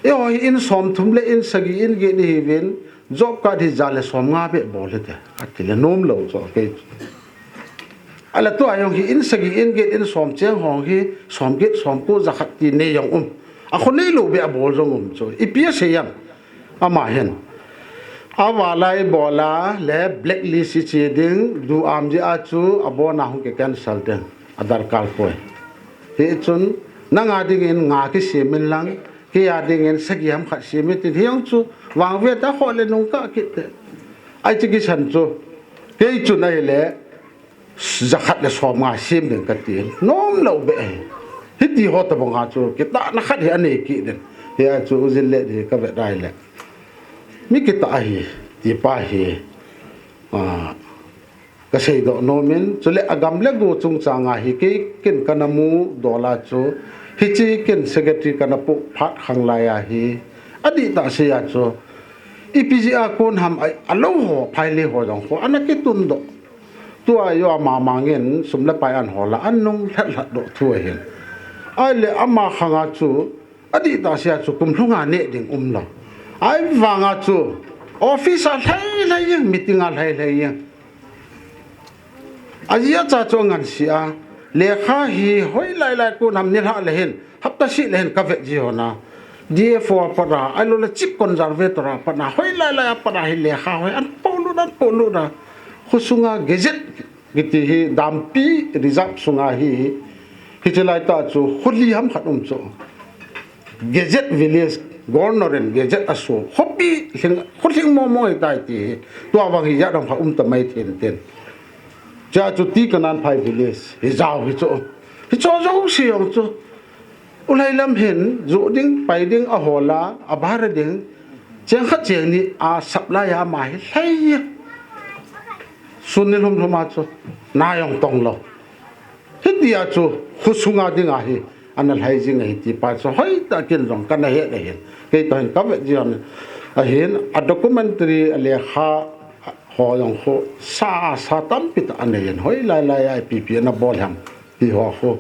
Eiho hi in som thum le in sagi in get ni hi vin, job card hi ja le som nga be bol hite. Ati le nom lo cho kei. Ala tua jong hi in sagi in get in som cheng hong hi, som get som ko ja khat ti nei jong um. A kho nei lo be a bol jong um cho. Ipi a sei am. Ama hin. A va lai bol a le blacklist i chi ding, du am ji a chu a bon a hung ke cancel ding. A darkar poi. Hi chun, nanga dingin nga kisem in lang, kei a dingin sagi ham khat sem in tin hi jong chu, vang ve ta kho le nung ka kit te. Ai chi kisan chu, kei chun ahile, ja khat le som nga sem ding ka ti. Nom lo be. Hiti ho ta bang a chu, kitahna khat hi a nei kit ding. Hi a chu, u Jin le hi ka ve dai le. Mi kitah ahi, ti pa hi. Ah, Ka seidoh nom in, chule a gam le go chungchang a hi kei kin kana mu dol a chu, hichi kin secretary kana pu phat khang lai a hi, adih tah sei a chu, ipi jeh a kon ham a, a lo ho, phai le ho jong ho, ana kitun doh. Tua jo ama mangin, sum le pai an ho la, an nung lhat lhat doh thu ahin. Ahile ama khang a chu, Adih tah sei a chu kum lhung a neh ding um lo. Ahivang a chu office a lhai lhai jeng, meeting a lhai lhai jeng. Ajeh a cha chu angan si a, lekha hi hoi lai lai kon ham nilhah le hin, hapta seh le hin ka vet ji hon a. D F O a pat a, ahilou le Chief Conservator a pat a, hoi lai lai a pat a hi lekha hoi an po Nan po nu na. Kho sunga Gazette kiti hi Dampi Reserve sunga hi, hi. Hiche lai tah chu kho li ham khat um chu. Gazette Village, Governor in Gazette aso. Khopi lhing, kho lhing mo mo hi tai ti hi. Tua vang hi jat ham khat um ta mai thei in tin. Chua chu T. Kananphai Village, hi jao hi chu. Hi chu jouse jong chu. Ulhai lam hin, joh ding, pai ding, a hol a, a bar ding. Cheng khat cheng ni a supply a ama hi lhai. Sun ni lhum lhum a chu, na jong tong lou. Hitia chu, kho sunga dinga hi, ana lhai jing ahi ti pa chu, hoitah kin jong kana het ahin. Kei toh hin ka vet jing ahin, a documentary, a lekha, ho jong kho, sa, sa tampi tah ana hin, hoilai lai a ipi pi ana bol ham. Ti ho kho.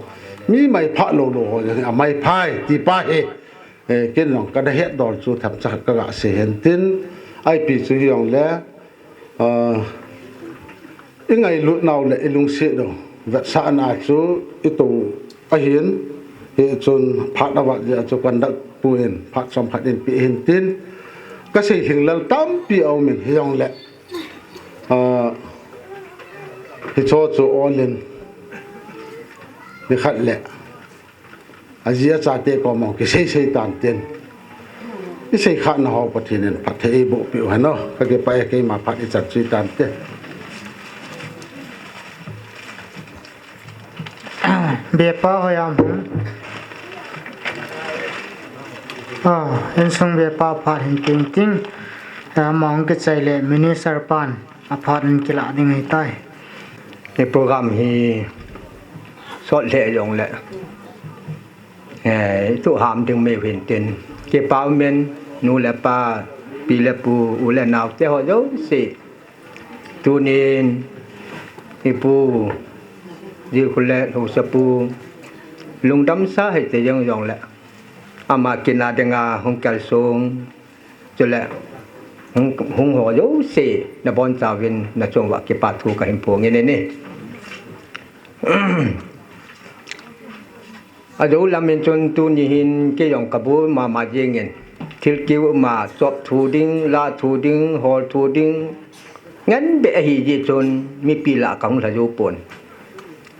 Mi mai pha lou lou ho jong, a mai phai, ti pa hi. Eh, ken jong kana het dol chu themcha khat kaga sei hen tin. Ipi chu hi jong le, ah, i ngailut nau le i lungset u vetsahna chu i to ahin. Hichun phat avat jeh a chu conduct pu in phat chomkhat in pe hin tin. Ka sei lhinglel tampi a um in hi jong le. Ah, hicho chu ol in nikhat le aji achate koma kisei sei tan tin. I sei khana ho Pathen in phatthei eiboh peh u hen o. Ka kipah e, keima phat i chan chu hitan te. Bepa hoi am hung. Ah, insung bepa phat hin ting ting. Ama hung kichai le minister pan aphat in kilah ding ahitai. Hi program hi sot lheh jong le, eh, i tuh ham ding mai u hin tin. Kipa um in, nu le pa, pi le pu, u le nao te ho jouse. Tunin, i pu, Jikhulet Haosapu, lungdam sa hite jeng jong le. Ama kina dinga hung kalsong. Chule, hung, hung ho jouse, na bonchauvin, na chung uva kipa thu kahin phong in ahi. Ajou lam in chun tuni hin kei jong kaboi mama jeng in. Thil kiu ma, chop thu ding, la thu ding, hol thu ding. Ngen beh ahi jeh chun, mipi lah kahung lha jou pon.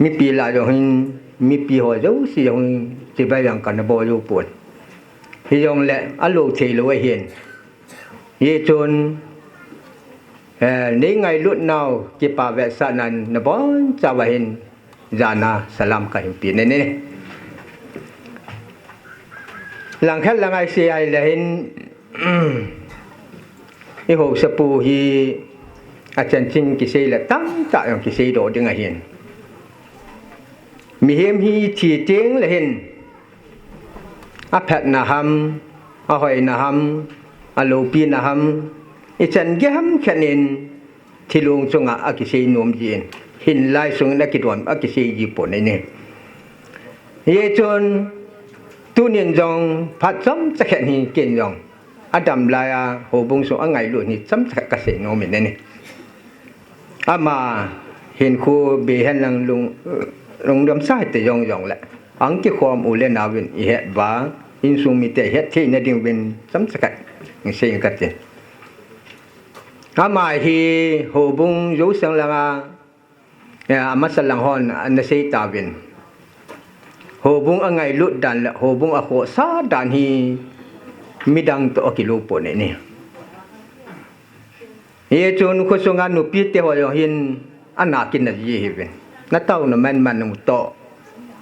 Mipi lah jong hin, mipi ho jouse jong hin, chibai jong kana bol jou pon. Hijong le, alou thei lou ahin. Hichun, eh, nei ngailut nau, kipa vetsahnan, na bonchauva hin, jana salam kahin pe in ahi. Langkhat lang a i sei a ahile hin, i Haosapu hi achanchin kisei le tamtah jong kisei doh ding ahin. Mihem hi thi teng le hin, aphatna ham, ahoina ham, aloupina ham, ichan gei ham khat in, thilong chunga akisei nom jin, hinlai sungin akidon, akisei ji pon ahi. Hichun, tunin jong, phat chomcha khat hi ken jong, adam laiya, houbung sung angailut hi chomcha khat kasei nom in ahi. Ama hinkho beihen lang lung, lungdam sa hite jong jong le. Ahung kikhom u le naovin ihet uva, insung mite ihet theina dinguvin chomcha khat, isei kate. Ama hi houbung jouse langa, eh, amasa lang hon, ana sei tauvin. Houbung angailut dan le, houbung akhohsah dan hi, midang toh akilou pon ahi. Hichun khosunga nupite ho jong hin ana kinah ji ahiuvin. Na taona manman u toh.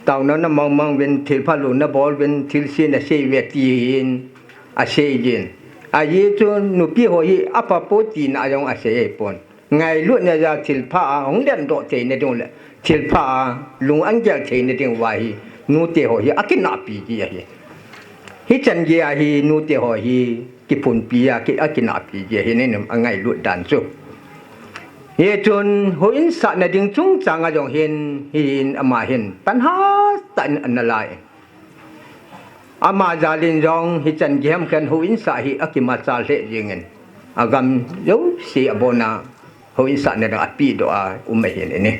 Taona na mangmang uvin, thilpha lou na bol uvin, thilse na sei uve ti hin asei jin. Ajeh chu nupi ho hi apha poi tina jong asei ahipon. Ngailutna jal thilpha a hung lhendoh theina ding le, thilpha a lung ahin gel theina ding uva hi, nute ho hi akinahpi ji ahi. Hichan geiya hi nute ho hi, kiphunpi a, ki, akinahpi ji ahi, nei nom angailut dan chu. Hichun, houin sahna ding chungchang a jong hin, hi hin ama hin, pan hatah in ana la in. Ama jal in jong, hichan gei ham khat houin sah hi akimachal lheh jeng in. Agam jouse abona, houin sahna ding apehdoh a, um ahin ahi.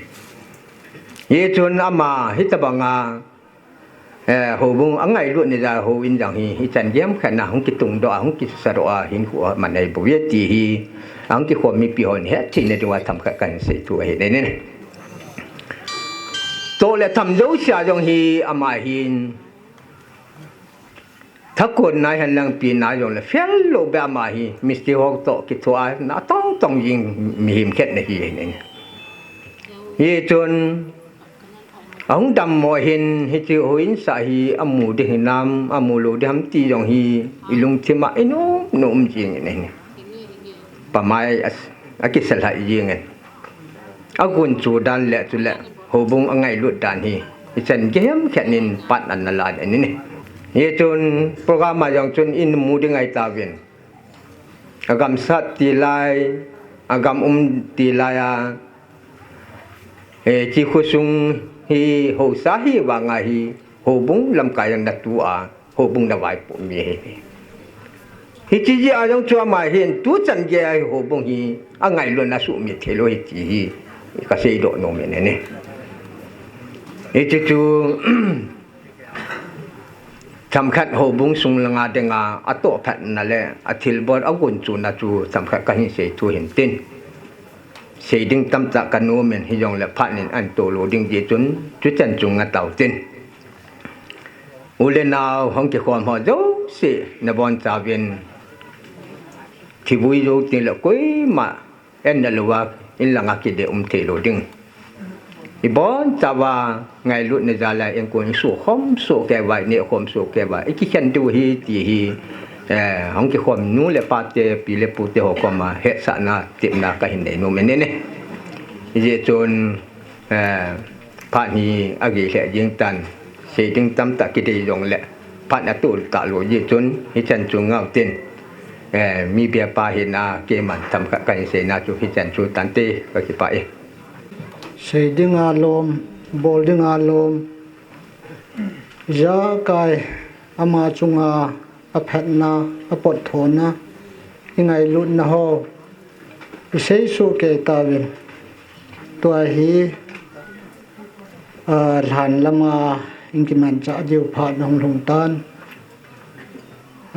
Hichun ama, hitobanga, Eh, houbung angailutna jal houin jong hi, hichan gei ham khat na hung kitungdoh a, hung kisadoh a, hinkho aman ahi bouve ti hi, Ahung kikhom mipi hon hetthei na diuva themkhat kahin sei thu ahi nene. Toh le tham jousea jong hi ama hin thakon na hen lang pi na jong le fel lou beh ama hi misti ho toh kithoa na tong tong jing mihem khat na hi ahi nene. Hichun ahung dammo hin hiche houin sa hi amu ding hinam, amu lou ding ham ti jong hi ilungthim a inom nom jing in ahi. Pamai a, akisel hai jing in. Agunchu dan le chule houbung angailut dan hi ichan gei ham khat in pan ana la in ahi. Hichun program a jong chun imu ding ahi tauvin. Agamsat tilai, agam um tilai a, eh, hiche khosung hi haosa hi vang a hi, houbung lamkai a natu a, houbung na vaipoh mi ahi. Hiche jeh a jong chu ama hin tuchan gei a hi houbung hi angailutna asuhmit thei lou ahi ti hi kaseidoh nom in ahi. Hiche chu themkhat houbung sung langa dinga atoh phatna le athilbol agunchuna chu themkhat kahin sei thu hin tin. Sei ding tamtah kanom in hijongle phat in ahin tolou ding jeh chun chuchan chu ngatau tin. U le nao hung kikhom ho jouse nabonchauvin thivui jou teng le koima en na louva in langa kidei um thei lou ding. Ibonchauva ngailutna jal a inkon isukhom soh kei uva, inehkhom soh kei uva, ikikhen diu ahi ti hi, eh, hung kikhom nu le pa te, pi le pu te ho koma hetsahna, tepna kahin nei nom in ahi. Hijeh chun, eh, phat hi agei lheh jeng tan, sei ding tamtah kidei jongle, phat atoh talou jeh chun, hichan chu ngau tin, eh, mi bia pa hina keiman themkhat kahin seina chu hichan chu tante, kakipah e. Sei dinga lom, bol dinga lom, ijakai ama chunga aphatna, apotthona, ingailutna ho isei soh kei tauvin. Tua hi, ah, lhan lama ikimanchah diu phat ahung lhung tan.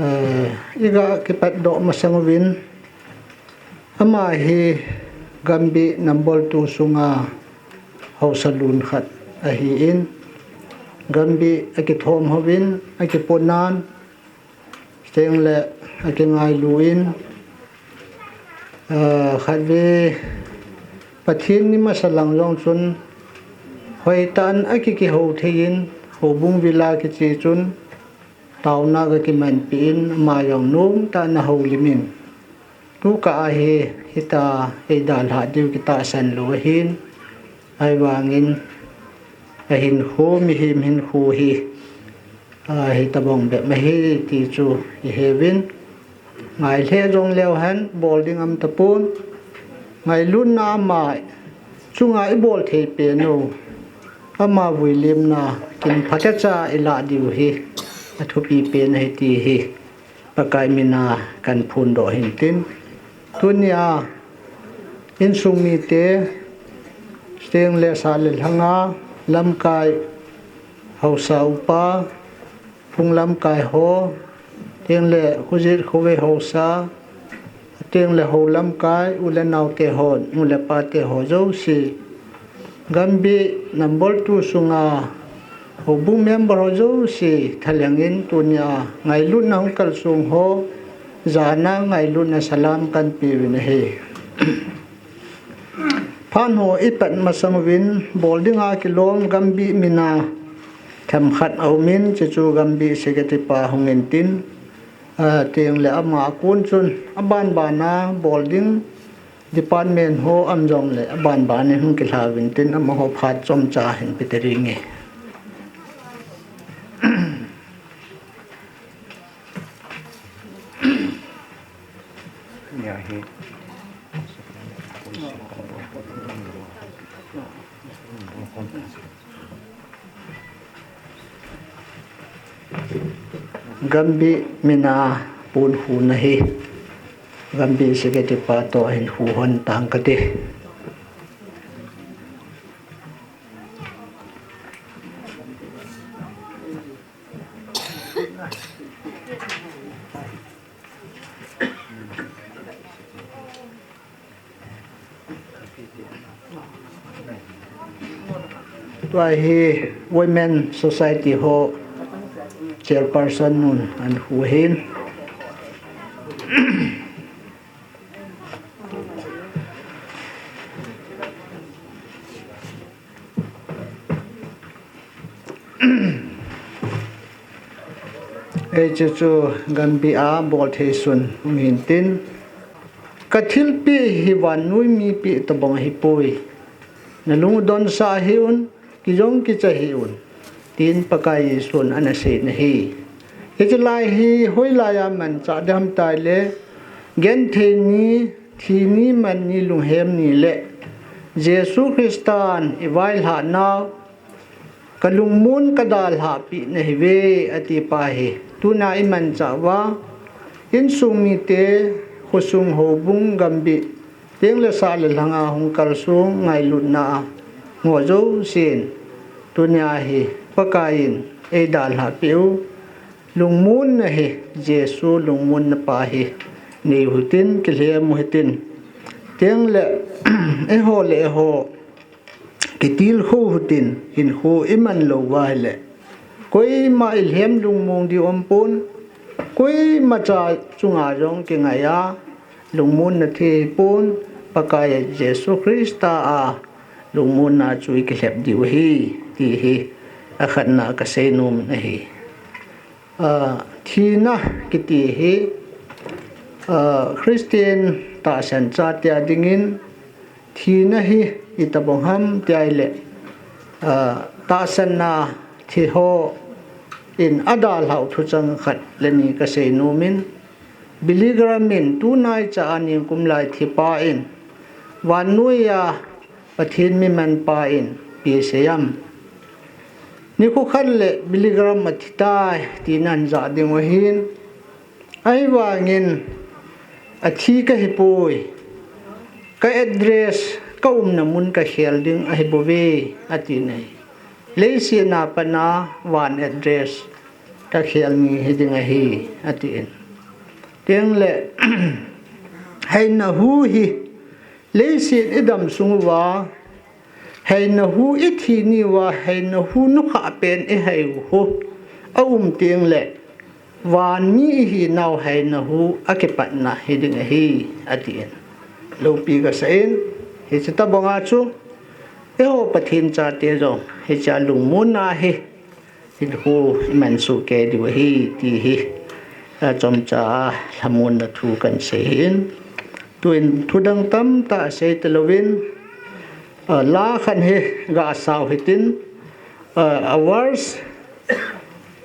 Ah, iga kipatdoh masang uvin, ama hi Gambih number two sunga haosa lun khat ahin, Gambih akithom uvin, akiponan, chuteng le akingailu in, ah, khatvei Pathen ni masa lang jong chun hoitah in akikihou thei in, houbung vil a kiche chun taona kakimanpi in, ama jong nomtah in ahoulim in, tukah a hi hitia eidalhah diu kitahsan lou ahin, ahivangin ahinkho, mihem hinkho hi, ah, hitobang bep ahi ti chu iheuvin. Ngai lheh jongleu hen, bol ding aum tapon. Ngailutna ama chunga ibol thei pen u, ama vuilimna kin phatecha ilah diu hi athupi pen ahi ti hi Pakai mina kaphondoh ahin tin. Tunia insung mite, chuteng le sah le lhanga lamkai haosa upa, phung lamkai ho, chuteng le khojet khovei haosa, chuteng le hou lamkai, u le naote ho, nu le pate ho jouse, Gambih number two sunga houbung member ho jouse thalheng in tunia ngailutna hung kalsong ho jana ngailutna salam kahin peuvin ahi. Phat ho ipat masang uvin bol dinga kilom Gambih mina themkhat aumin, chuchu Gambih secretary pa hung intin, ah, chuteng le ama a kon chun abanbana bol ding department ho aum jongle abanban in hung kilha uvin tin, amaho phat chomcha hin pe ding ahi. Gambih mina pon huna hi Gambih secretary pa toh hin hu hon tang kate. Tua hi Women Society ho chairperson nun ahin khu hin. Hiche chu gambi a bol thei sun um hintin, ka thilpeh hi vannoi mi peh tobang ahipoi. Nalung u donsah hih un, kijong kicha hih un, tin Pakai Jesun ana seiyin ahi. Hiche lai hi hoilai a manchah ding ham itile, genthei ni, thi ni, man ni, lunghem ni le Jesu Christan ivailhah nau, ka lungmon ka dalhah peh nahiuve ati pa hi tuna imanchah uva, insung mite, khosung, houbung, gambi, teng le sah le lhanga hung kalsong ngailutna a ngoh jousen, tunia hi Pakaiyin eidalhah peh u lungmonna hi, Jesu lungmonna pa hi nei u hitin, kilhem u hitin. Teng le eiho le eiho kitilkhou u hitin, hinkho iman lou uva ahile koima ilhem lungmong ding umpon, koimacha chunga jong kingai a lungmonna thei ahipon, Pakai Jesu Christa a lungmonna chu ikilhep diu ahi, ti hi akhatna kasei nom in ahi. Ah, thina kiti hi, ah, Christian tahsan chate a dingin, thina hi itobang ham tia ahile, ah, tahsanna thi hon adalhah u thucheng khat le ni kasei nom in, Billy Graham in tunaicha a nikum lai thipa in, vannoiya Pathen miman pa in ipi asei em? Nikho khat le Billy Graham athitai, tina ahin jah ding u ahin. Ahivangin, athi kahipoi, ka address, ka umna mun kakhel ding ahibouve, atin ahi. Leiset a pat a van address kakhel ni hiding ahi, atin. Teng le, heina hu hi, leiset idam sung uva, heina hu ithi ni uva, heina hu nukhah pen ihei u hu aum teng le, van mi ihinau heina hu akipatna hiding ahi, atin. Loupi kasah in, hiche tobang a chu, eiho Pathen chate jong, hiche a lungmonna hi, hinkho iman soh kei diu ahi, ti hi, achomcha a lhamonna thu kahin sei ahin. Tuin thudang tamtah sei talouvin, ah, la khat hi gasau hitin, ah, a verse,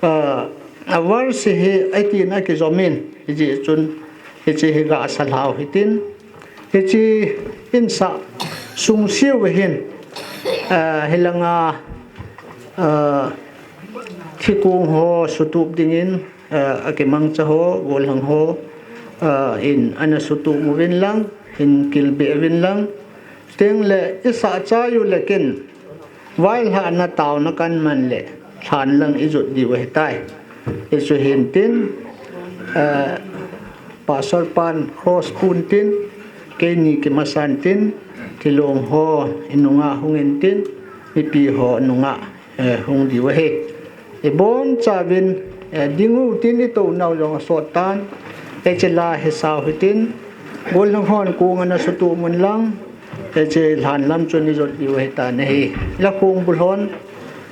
ah, a verse hi eighteen a kijom in, hijeh chun hiche hi gasa lhau hitin, hiche in sah sungse u hin, ah, hilanga, ah, thikong ho sutup dingin, ah, akimangcha ho, gollhang ho, ah, in ana sutup uvin lang, hin kilbeh uvin lang. Teng le isah chai u le kin, vailhahna taona kaman le, lhan lang ijot diu ahitai. Hichu hintin, ah, Pastor pan cross pun tin, keini kimasan tin, thilong ho inunga hung intin, mipi ho nunga eh, hung diu ahi. Ibonchauvin, eh, ding u tin itou nau jong asot tan, hiche la hi sau hitin, gollhang hon kong ana sutup un lang, hiche lhan lam chun ijot diu ahitan ahi. La khong bul hon,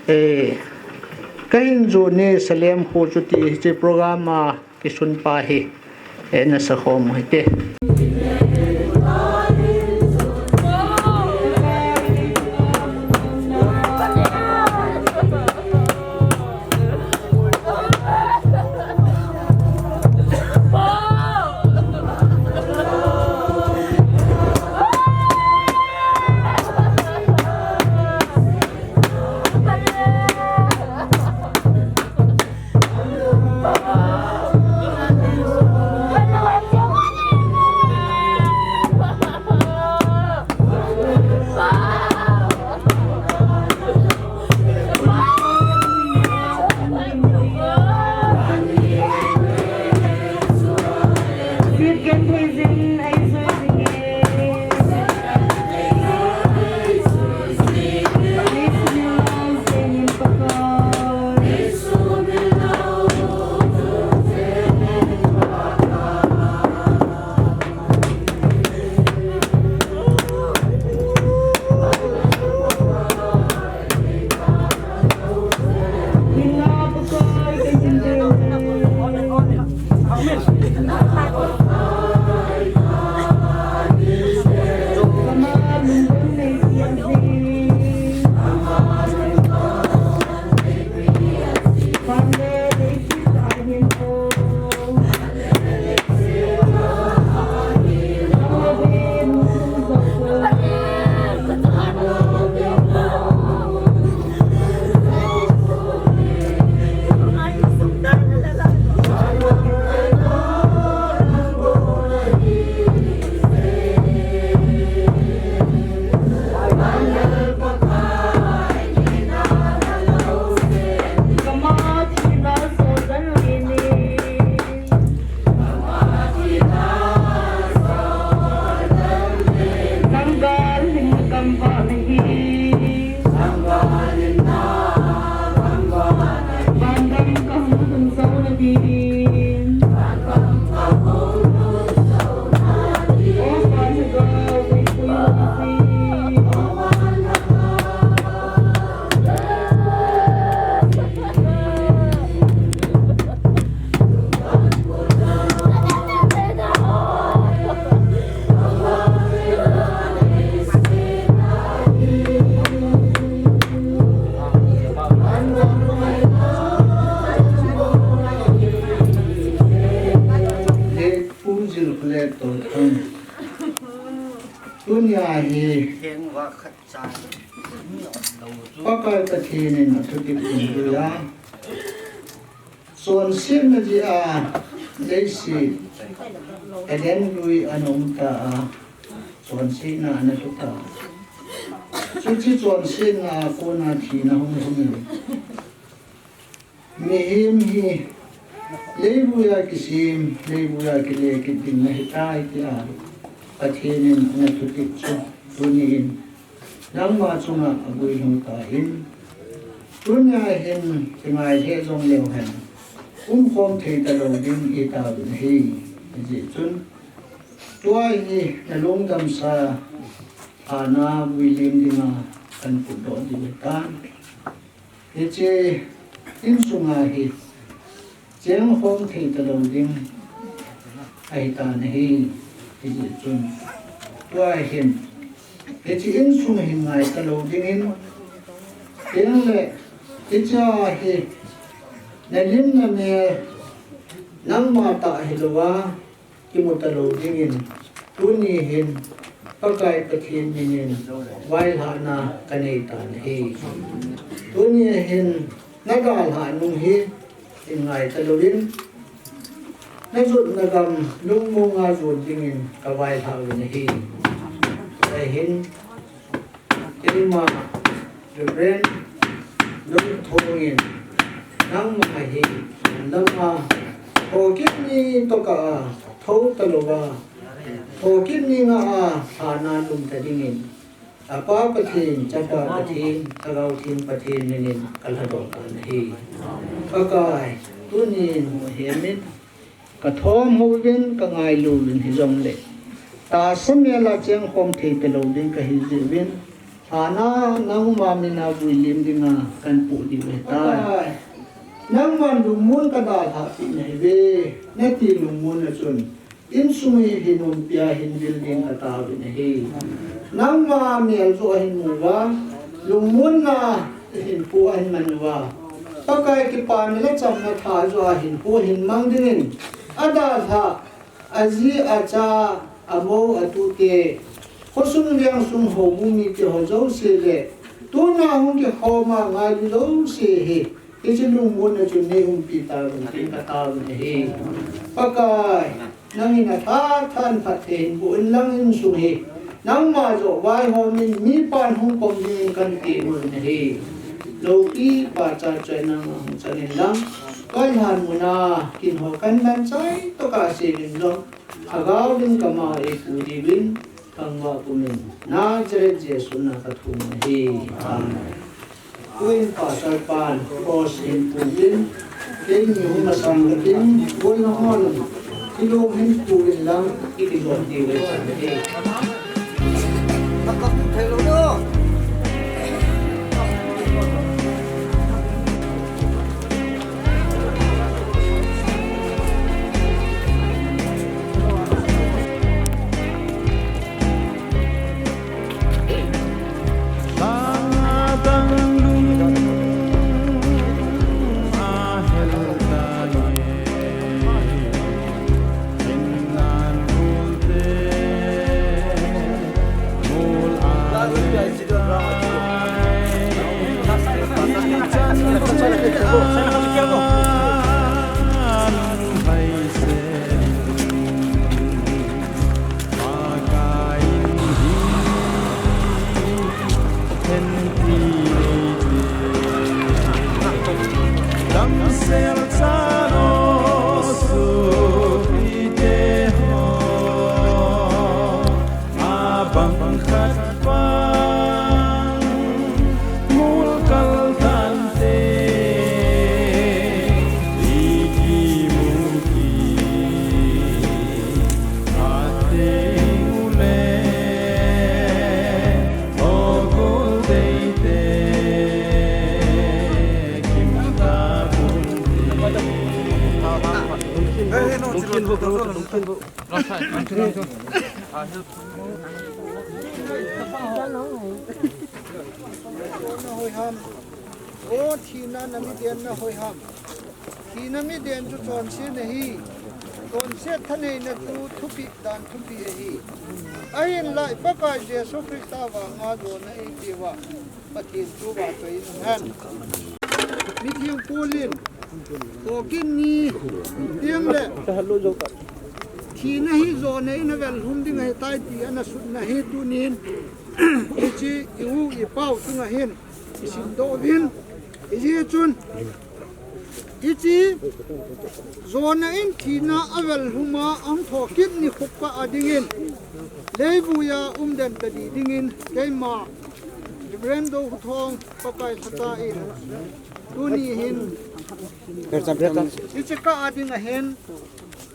eh, kahin jon e Salem kho chu ti hiche program a kisun pa hi, eh, nasa khom u hite. Tunia hi Pakai Pathen in athupi pum lui a, chonsetna jeh a leiset Eden lui a ana um ta a, chonsetna ana lhu ta. Chuche chonsetna a kona thina hung lhung in, mihem hi leivuia kisem, leivuia kile kit ding nahitai tia Pathen in ana thutip chu tuni in nangma chunga aguilhung tan, tunia hin kingai lheh jongleu hen, umkhom thei talou ding itauvin ahi. Hijeh chun tua hi nalungdamsa Hannah vui lim dinga kahin putdoh diu ahitan. Hiche insunga hi chengkhom thei talou ding ahitan ahi. Hijeh chun tua hin hiche insung hin ngai talou dingin, tengle hichea hi nalim namel nangma tah hilouva kimu talou dingin, tuni hin Pakai Pathen minin vailhahna kanei tan ahi. Tuni hin nadalhah nung hi ngai talouvin, najotna gam lungmonga jon dingin kavailhah uvin ahi. Ahin, keima Reverend Lungthong in nangma hi lama thokit ni tokah a thou talouva, thokit ni nga a Hannah lum ta dingin, Apa Pathen, Chapa Pathen, Lhagao Theng Pathen minin kalhadoh tan ahi. Pakai, tunin nahemin kathom uvin, kangailu uvin hijongle, tahsa mela chengkhom thei talou ding kahi jeh uvin, Hannah nangma mina vui lim dinga kahin pu diu ahitai. Nangman lungmon kadalhah peh nahiuve, nati lungmon a chun, insung hi hin umpia hin vil ding kataovin ahi. Nangma mel joh ahin mu uva, lungmonna hinkho ahin man uva, Pakai kipana le chamna thah joh a hinkho ahin mang dingin, adalhah aji, acha, amou, atute, khosung vengsung houbung mite ho jouse le, tuna hung kikhoma ngailu jouse hi, hiche lungmonna chun nei umpi tauvin tin kataovin ahi. Pakai, nangin atha than phatthei hin boh inlang insung hi nangma joh vaihomin mipan hung pom dingin kahin temuvin ahi. Loupi pacha chu nangma hung chan inlang, vailhahna muna kin ho kahin man chai tokah seuvin jong, Lhagao vin kama eipu diuvin, kangvah pumin, Nazareth Jesu na kathum ahi. Amen. Tuin pastor pan cross hin puvin, kei mi hung masang katin, boina hon, kilom hin puvin lang, ikijot diu ahi. Lungkin ho, lungkin ho. O thina, na mi den na hoi ham. Thina mi den chu chonse na hi. Chonse thaneina chu thupi dan thupi ahi. Ahinla i Pakai Jesu Christa vanga jona ei tia Pathen thu va choi in hen. Mithiang Paul in, Thokit ni tiang le thina hi jona in avel lhum ding ahitai ti ana sutna hi tunin, hiche i u i pau chunga hin i simdoh uvin, hijeh chun, hiche jona in thina avel lhum a ahung thokit ni khup kah a dingin, leivuiya um den tadi dingin, keima Reverend Dohuthong Pakai lhacha in, tuni hin, hiche kah a ding ahin,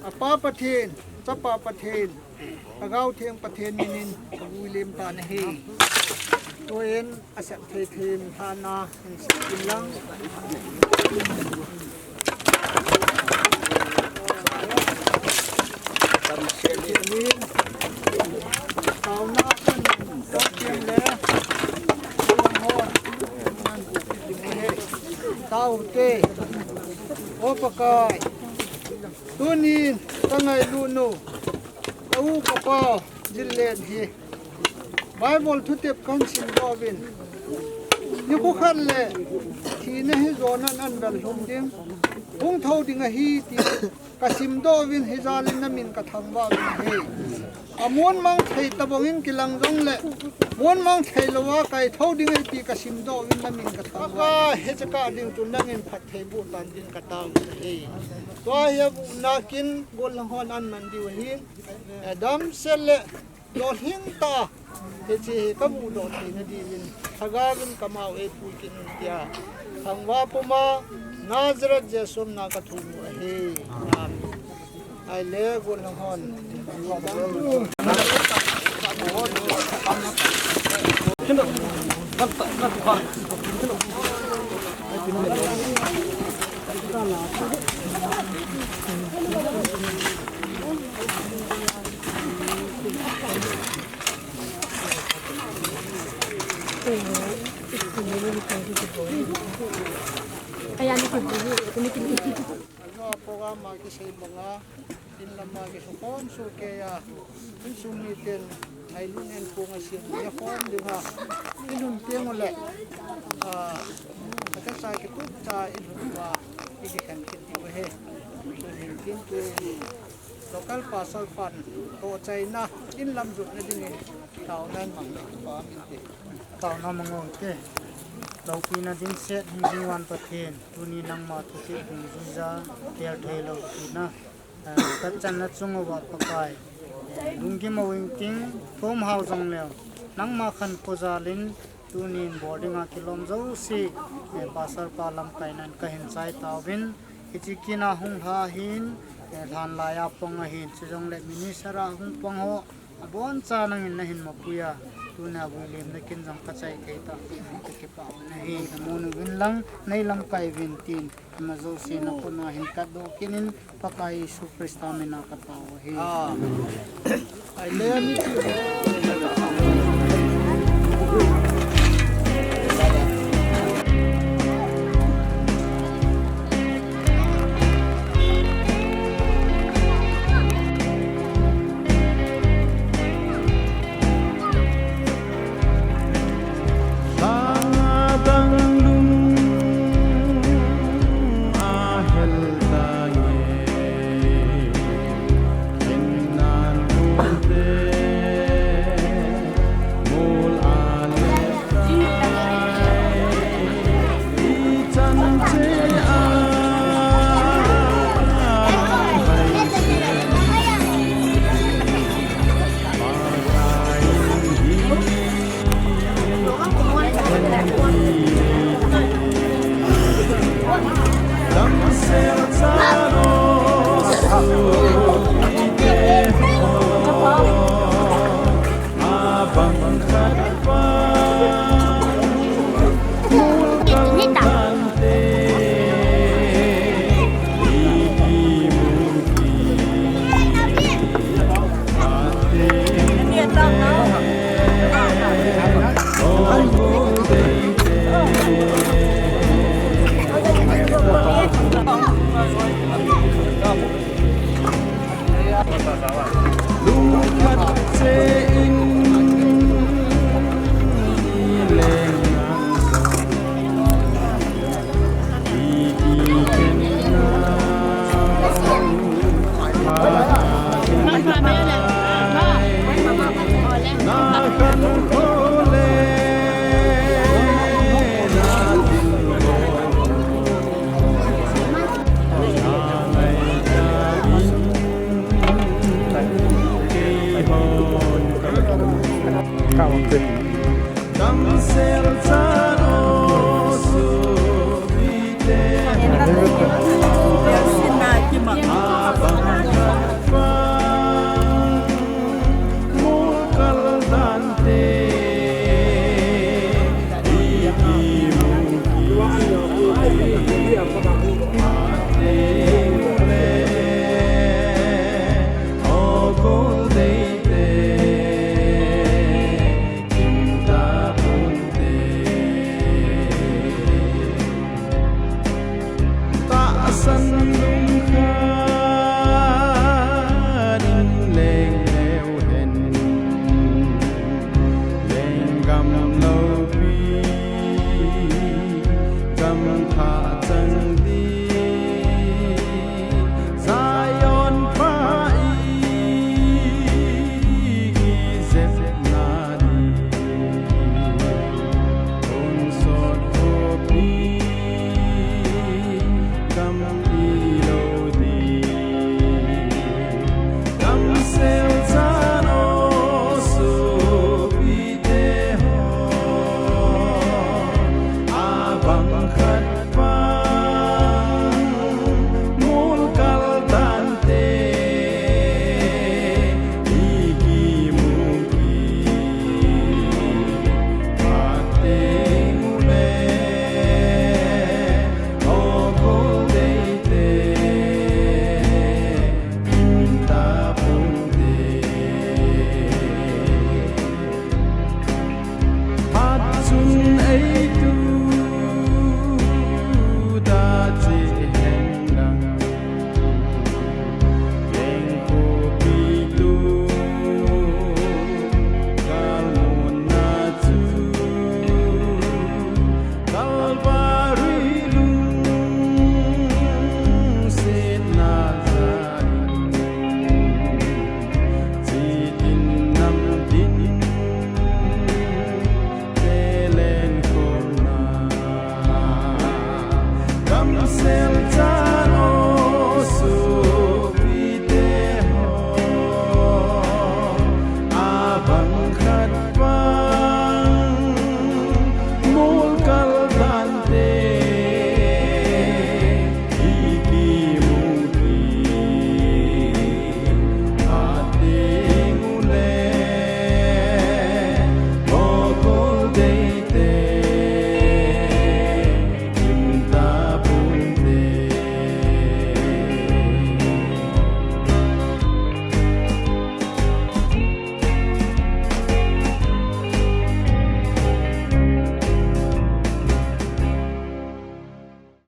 apa Pathen, chapa Pathen, Lhagao Theng Pathen minin, kavui lem tan ahi. Tuin, asep thei thei in thana, in sep in lang. Taona kan tawk tiang le, hon, nan bu ki ding he. Taute, O Pakai, tunin, ka ngailut nu, ka u ka pa, Jillen hi. Bible thutep kan simdoh uvin. Nikho khat le thina hi jona in avel lhum ding, hung tho ding ahi ti ka simdoh uvin, hijal in na min ka thangvah uvin ahi. Amun mang thei tabang in kilang jongle, mun mang thei louva kai tho ding ahi ti ka simdoh uvin na min ka thangvah. Ka hiche kah ding chu nangin phattheiboh tan din ka tao uvin ahi. Tua hi abuh nakin gollhang hon aman diu ahin. Adam sel le Lolhing tah, hiche hi ka mudoh theina diuvin, Lhagao in ka mau eipui kit un tia, thangvah puma Nazareth Jesu mina ka thum u ahi. Amen. Ahile, gollhang hon. Kaya ni kibuli, kini kini. Ajo a program a kisei banga, in lama kisokhom sohkei a, insung miten, ngailut in kong asim, ya khom dinga, in hun teng ule, ah, kata sa kitup cha in hun uva, i kikhen kit diu ahi. Tuhin tin tu, local pastor pan, toh chaina, in lam jotna dingin, taona in mang le, pa min te. Taona mang u te. Loupina dimset, hingjing van Pathen, tuni nangma thutep dungjuija, tel thei lou tina, eh, ka channa chung uva Pakai, eh, lunggim a u ingting, thum hao jongleu, nangma khankho jal in, tunin bol dinga kilom jouse, eh, pastor pa lamkaina in ka hin chai tauvin, hiche kin a hung lha hin, eh, lhan lai a pang ahin, chujongle minister a hung pang ho, aboncha nangin nahin mapui a, tuna vui lemna kin jong ka chai thei tah, ka kipah un ahi, namu uvin lang, nei lamkai uvin tin, ima jouse na kona hin katdoh kit in, Pakai Jesu Christa mina ka tao u ahi. Amen. Ahile mi